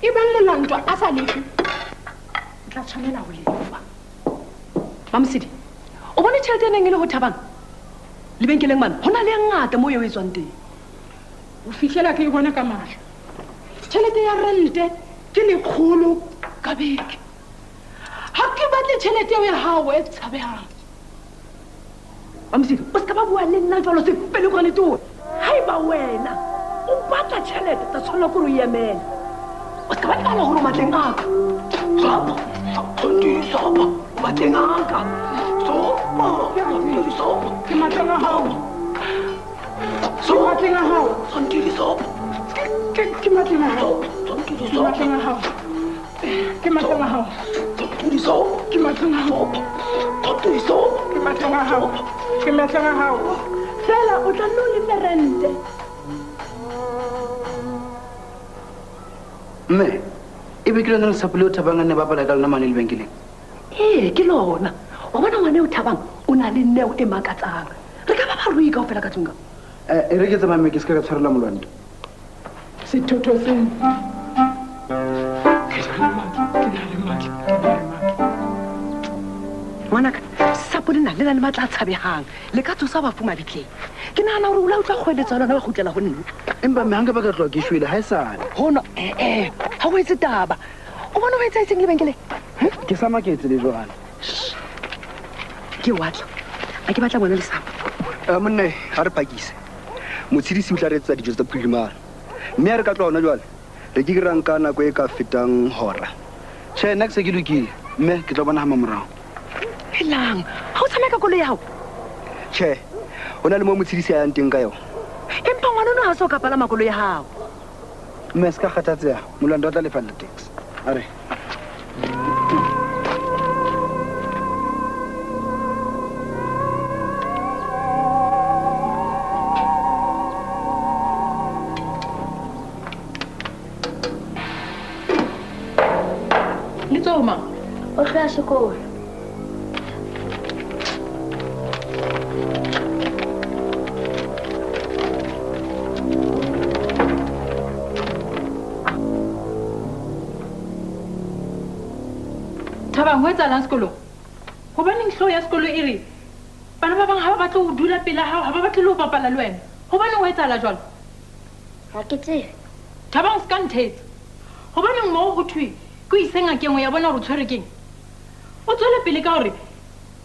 E bang molantwa a sa lefe, o tla tshwanela ho lefa. Mamosidi, o bone tjhelete e neng e le ho Thabang? Lebenkeleng mane, ho na le e ngata moo eo e tswang teng. Ho fihlela ke e bona ka mahlo. Tjhelete ya rente ke 100 ka beke. Ha ke batle tjhelete eo ya hao e tshabehang. Mamosidi, o se ka ba bua le nna jwalo sepelekwane towe. Haeba wena o batla tjhelete, tla tshwanela ke hore o e emele. O se ka ba lebala hore o matleng a ka. Sopo, sopo, o matleng a ka. Sopo, sopo, ke matleng a hao. Ke matleng a hao. Sopo, ke matleng a hao. Ke matleng a hao. Ke matleng a hao. Ke matleng a hao. Ke matleng a hao. Ke matleng a hao. Fela o tla nno lefe rente. Mme, e be ke lona lesapo leo Thabang a ne bapala ka lona mane lebenkeleng? Ee, ke lona. Wa bona ngwana eo Thabang o na le neo e makatsang. Re ka ba barui kaofela ka tlung ka. E re ke tsamaye mme ke se ka tshwarela molwanto. Sethotho sena. Ke na le matla, ke na le matla, ke na le matla. Ngwanaka, sapo lena le na le matla a tshabehang. Le ka tsosa bafu mabitleng. Ke nahana hore o la utlwa kgoeletso ya lona ba kgutlela ho nna. Empa mme ha nka ba ka tloha ke shwele ha esale. Hono, ha o etse taba. O bona ho etsahetseng lebenkeleng? Ke sa maketse le jwale. Ke watla. A ke batla bona lesapo. Monna, ha re pakise. Motshedisi o tla re etsetsa dijo tsa phirimana. Mme ha re ka tloha hona jwale, re ke ke ra nka nako e ka fetang hora. Tjhe, nna ke se ke lokile. Mme ke tla bona ha mamorao. Helang, ha o tsamaye ka koloi ya hao? Tjhe, ho na le moo motshedisi a yang teng ka yona. Empa ngwana ono ha se o ka palama koloi ya hao. Mme se ka kgathatseha, molwanto o tla lefella taxi. A re. Le tswa ho mang? O tloha sekolo. Thabang, ho etsahalang sekolong? Hobaneng hlooho ya sekolo e re bana ba bang ha ba batle ho dula pela hao, ha ba batle le ho bapala le wena? Hobaneng ho etsahala jwalo? Ha ke tsebe. Thabang, se ka nthetsa. Hobaneng moo ho thwe ke o ise ngakeng ho ya bona hore o tshwerwe keng? O tswele pele ka hore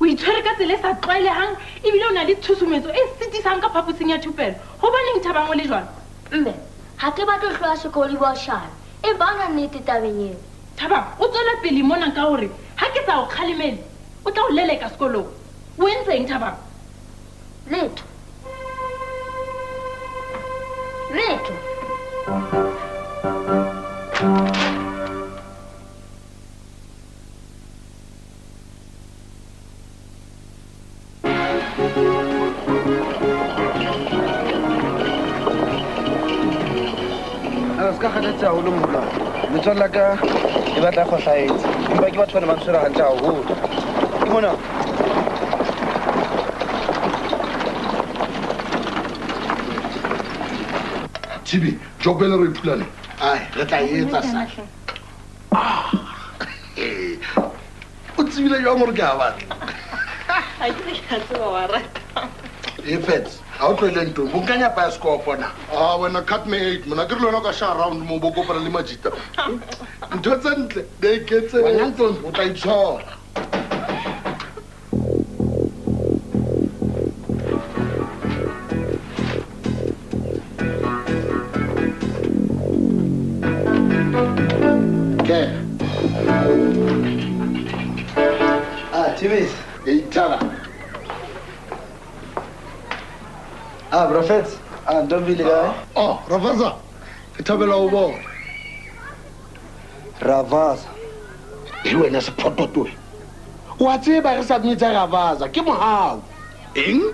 o itshwere ka tsela e sa tlwaelehang ebile o na le tshusumetso e sitisang ka phaposing ya thupelo. Hobaneng Thabang o le jwalo? Mme, ha ke batle ho hloya sekolo le boashane. Empa ha hona nnete tabeng eo. Thabang, o tswela pele mona ka hore ha ke sa o kgalemele, o tla o leleka sekolong. O entseng, Thabang? Letho. Letho. A se ka kgathatseha haholo moholo. Metswalle ya ka e batla e kgohlahetse. Empa ke batho ba ne ba ntshwere hantle haholo. Ke mona. Tibi, job ena re ipulane. Ai, re tla e etsa sa. O tsebile jwang hore ke a batla? Ha ke re ke a tseba wa rata. E Fats, ha o tlohele ntho, bo nka nyapa ya sekopo na. Ah, wena cut me 8, mona ke re le wena o ka sha round mo bo kopana le majita. Ntho tse ntle, di a iketsetsa. Wena Ntombi, o tla itshola. Kena. Ah, Tibis. Ei, Thaba. Ah, Prophet. Ah, Ntombi le kae? Oh, Ravaza. Ke thabela ho bona. Ravaza. E wena sephototoe. O a tseba re sa mmitsa Ravaza, ke mohau. Eng?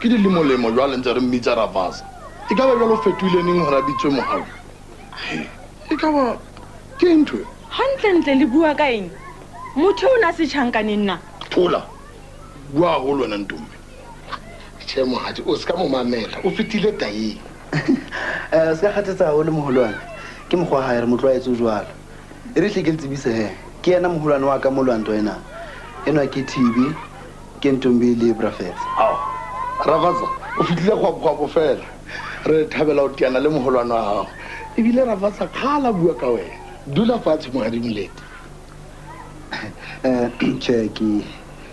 Ke dilemolemo jwale ntse re mmitsa Ravaza. E ka ba jwale o fetohile neng hore a bitswe mohau? E ka ba ke ntho e? Hantlentle le bua ka eng? Motho o na se tjhankaneng na? Thola. Bua haholo wena Ntombi. Tjhe mohadi, o ska mo mamela, o fetile tayeng. Se ka kgathetsa haholo moholwane. Ke mokgwa wa hae re mo tlwaetse o jwalo. E re hle ke le tsebise he. Ke yena moholwane wa ka molwanto ena. Enwa ke TB, ke Ntombi le Brafets. Ao. Rafatsa, o fitlile kgwapokgwapo fela. Re thabela ho teana le moholwane wa hao. Ebile Rafatsa kgala bua ka wena. Dula fatshe mohadi Molete. Tjhe,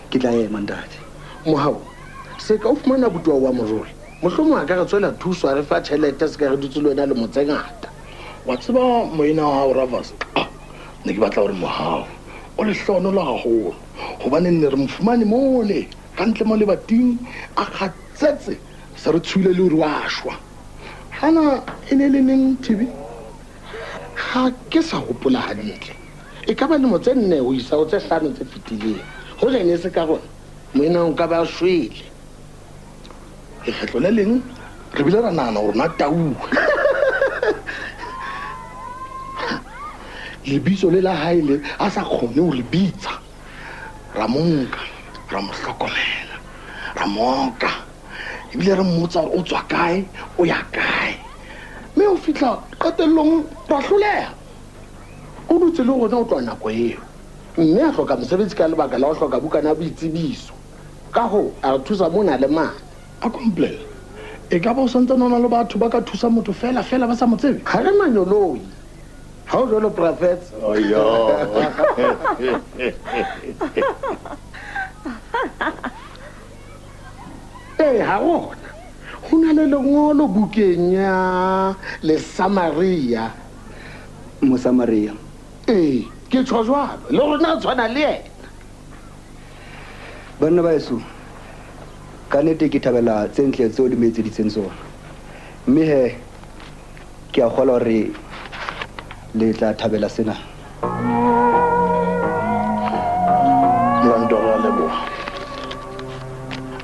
ke tla ema ntate. Mohau, se ka o fumana botuwa wa morole. Mohlomong a ka re tswela thuso a re fa tjhelete se ka re dutse le wena lemo tse ngata. Wa tseba moena wa hao Ravas, ne ke batla hore mohau o lehlohonolo haholo hobane ne re mo fumane mole ka ntle mo lebating a kgatsetse se re tshohile le hore wa shwa. Hana e ne le neng TB? Ha ke sa hopola hantle. E ka ba lemo tse 4 ho isa ho tse 5 tse fetileng. Hoja e ne se ka rona, moena o ka ba shwele. Lekgetlo le leng re bile ra nahana hore na tauwe. Lebitso le la hae le a sa kgone ho le bitsa. Ra mo nka, ra mo hlokomela, ra mo oka. Ebile re mmotsa hore o tswa kae, o ya kae. Mme ho fihla qetellong ra hloleha. O dutse le rona ho tloha nako eo. Mme a hloka mosebetsi ka lebaka la ho hloka bukana ya boitsebiso. Ka hoo, a re thusa mona le mane. A complain. E ka ba o santsane o na le batho ba ka thusa motho fela fela ba sa mo tsebe? Ha re manyoloi. Ha o jwalo Prophet. Oyo. Ee, ha rona. Ho na le lengolo bukeng ya Lesamaria. Mosamaria. Ee, ke tjho jwalo. Le rona re tshwana le yena. Banna ba heso, ka nnete ke thabela tse ntle tseo le mo etseditseng tsona. Mme he, ke a kgolwa hore le tla thabela sena. Molwanto, re a leboha.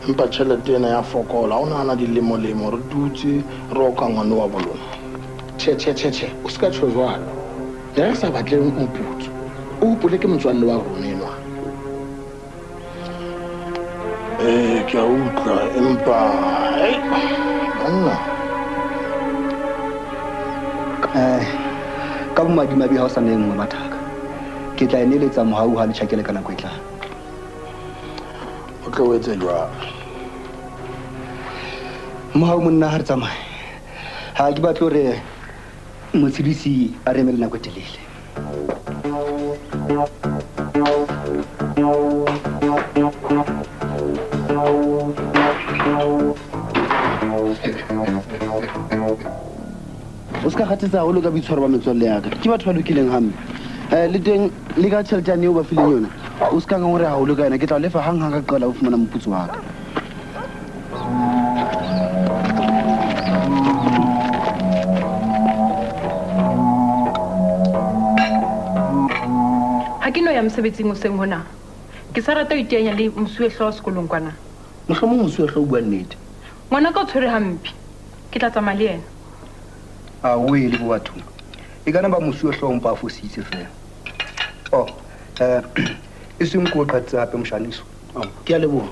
Empa tjhelete ena ya fokola, ha o nahana dilemolemo re dutse re oka ngwana wa bolona. Tjhe, tjhe, tjhe, tjhe, o ska tjho jwalo. Ne re sa batle moputso. O hopole ke motswalle wa rona enwa. Ee, ke a utlwa, empa banna. Ka bomadimabe ha o sa na e nngwe mathaka. Ke tla e neletsa mohau ha le tjhakele ka nako e tlang. O tlo o etse jwalo. Mohau monna ha re tsamaye. Ha ke batle hore motshedisi a re emele nako e telele. O ska kgathetsa haholo ka boitshwaro ba metswalle ya ka. Ke batho ba lokileng hampe. Le teng le ka tjhelete yane eo ba fileng yona, o ska ngongoreha haholo ka yona. Ke tla o lefa hang-hang ka qala ho fumana moputso wa ka. Ha ke no ya mosebetsing hoseng hona. Ke sa rata ho iteanya le mosuwehlooho sekolong kwana. Mohlomong mosuwehlooho o bua nnete. Ngwana ka o tshwere hampe. Ke tla tsamaya le yena. A o ele bo bathong. E kana ba mosuwehlooho mpa a fositse fela. Oh, e seng ko qatse hape moshaniso. Oh, ke a leboha.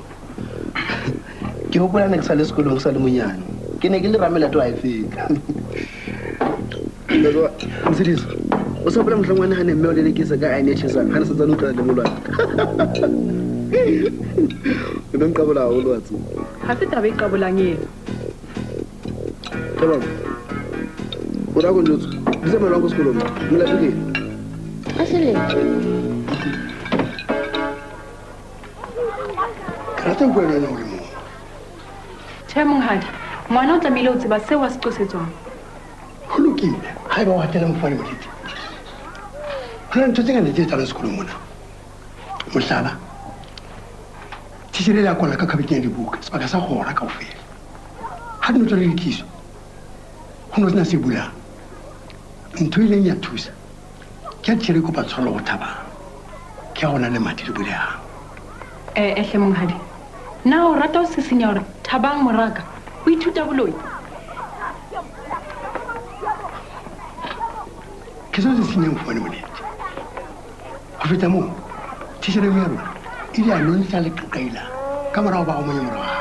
Ke hopola ne ke sa le sekolong ke sa le monyane. Ke ne ke le ramelato ha e feta. Motshedisi, o sa hopola mohlang wane ha ne mme o lelekisa ka aene e tjhesang, ha ne santsane o utlwana le molwana. O ne o nqabola haholo wa tseba. Ha se taba e qabolang eno. Thabang, o raya ko njwetse? Bitsa malwang ko sekolong, molato ke eng? A se letho. Ke rata ho bua le wena o le mong. Tjhe, monghadi, ngwana o tlamehile ho tseba seo a se qosetswang. Ho lokile, ha eba o hatela mofane Molete. Ho na le ntho tse ngata tse etsahalang sekolong mona. Mohlala, titjhere le a kwala ka khabeteng ya dibuka sebaka sa hora kaofela. Ha dino tsa lelekiswa, ho no sena se bulang. Ntho e ileng ya thusa ke ha titjhere e kopa tshwarelo ho Thabang. Ke ha hona le madi le bulehang. Hle monghadi, na o rata ho sisinya hore Thabang moraka o ithuta boloi? Ke seo se senyang fumane Molete. Ho feta moo, titjhere ya rona Ile a nonetsa leqaqaila ka morago ba go monye morago.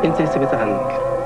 E ntse e sebetsa hantle.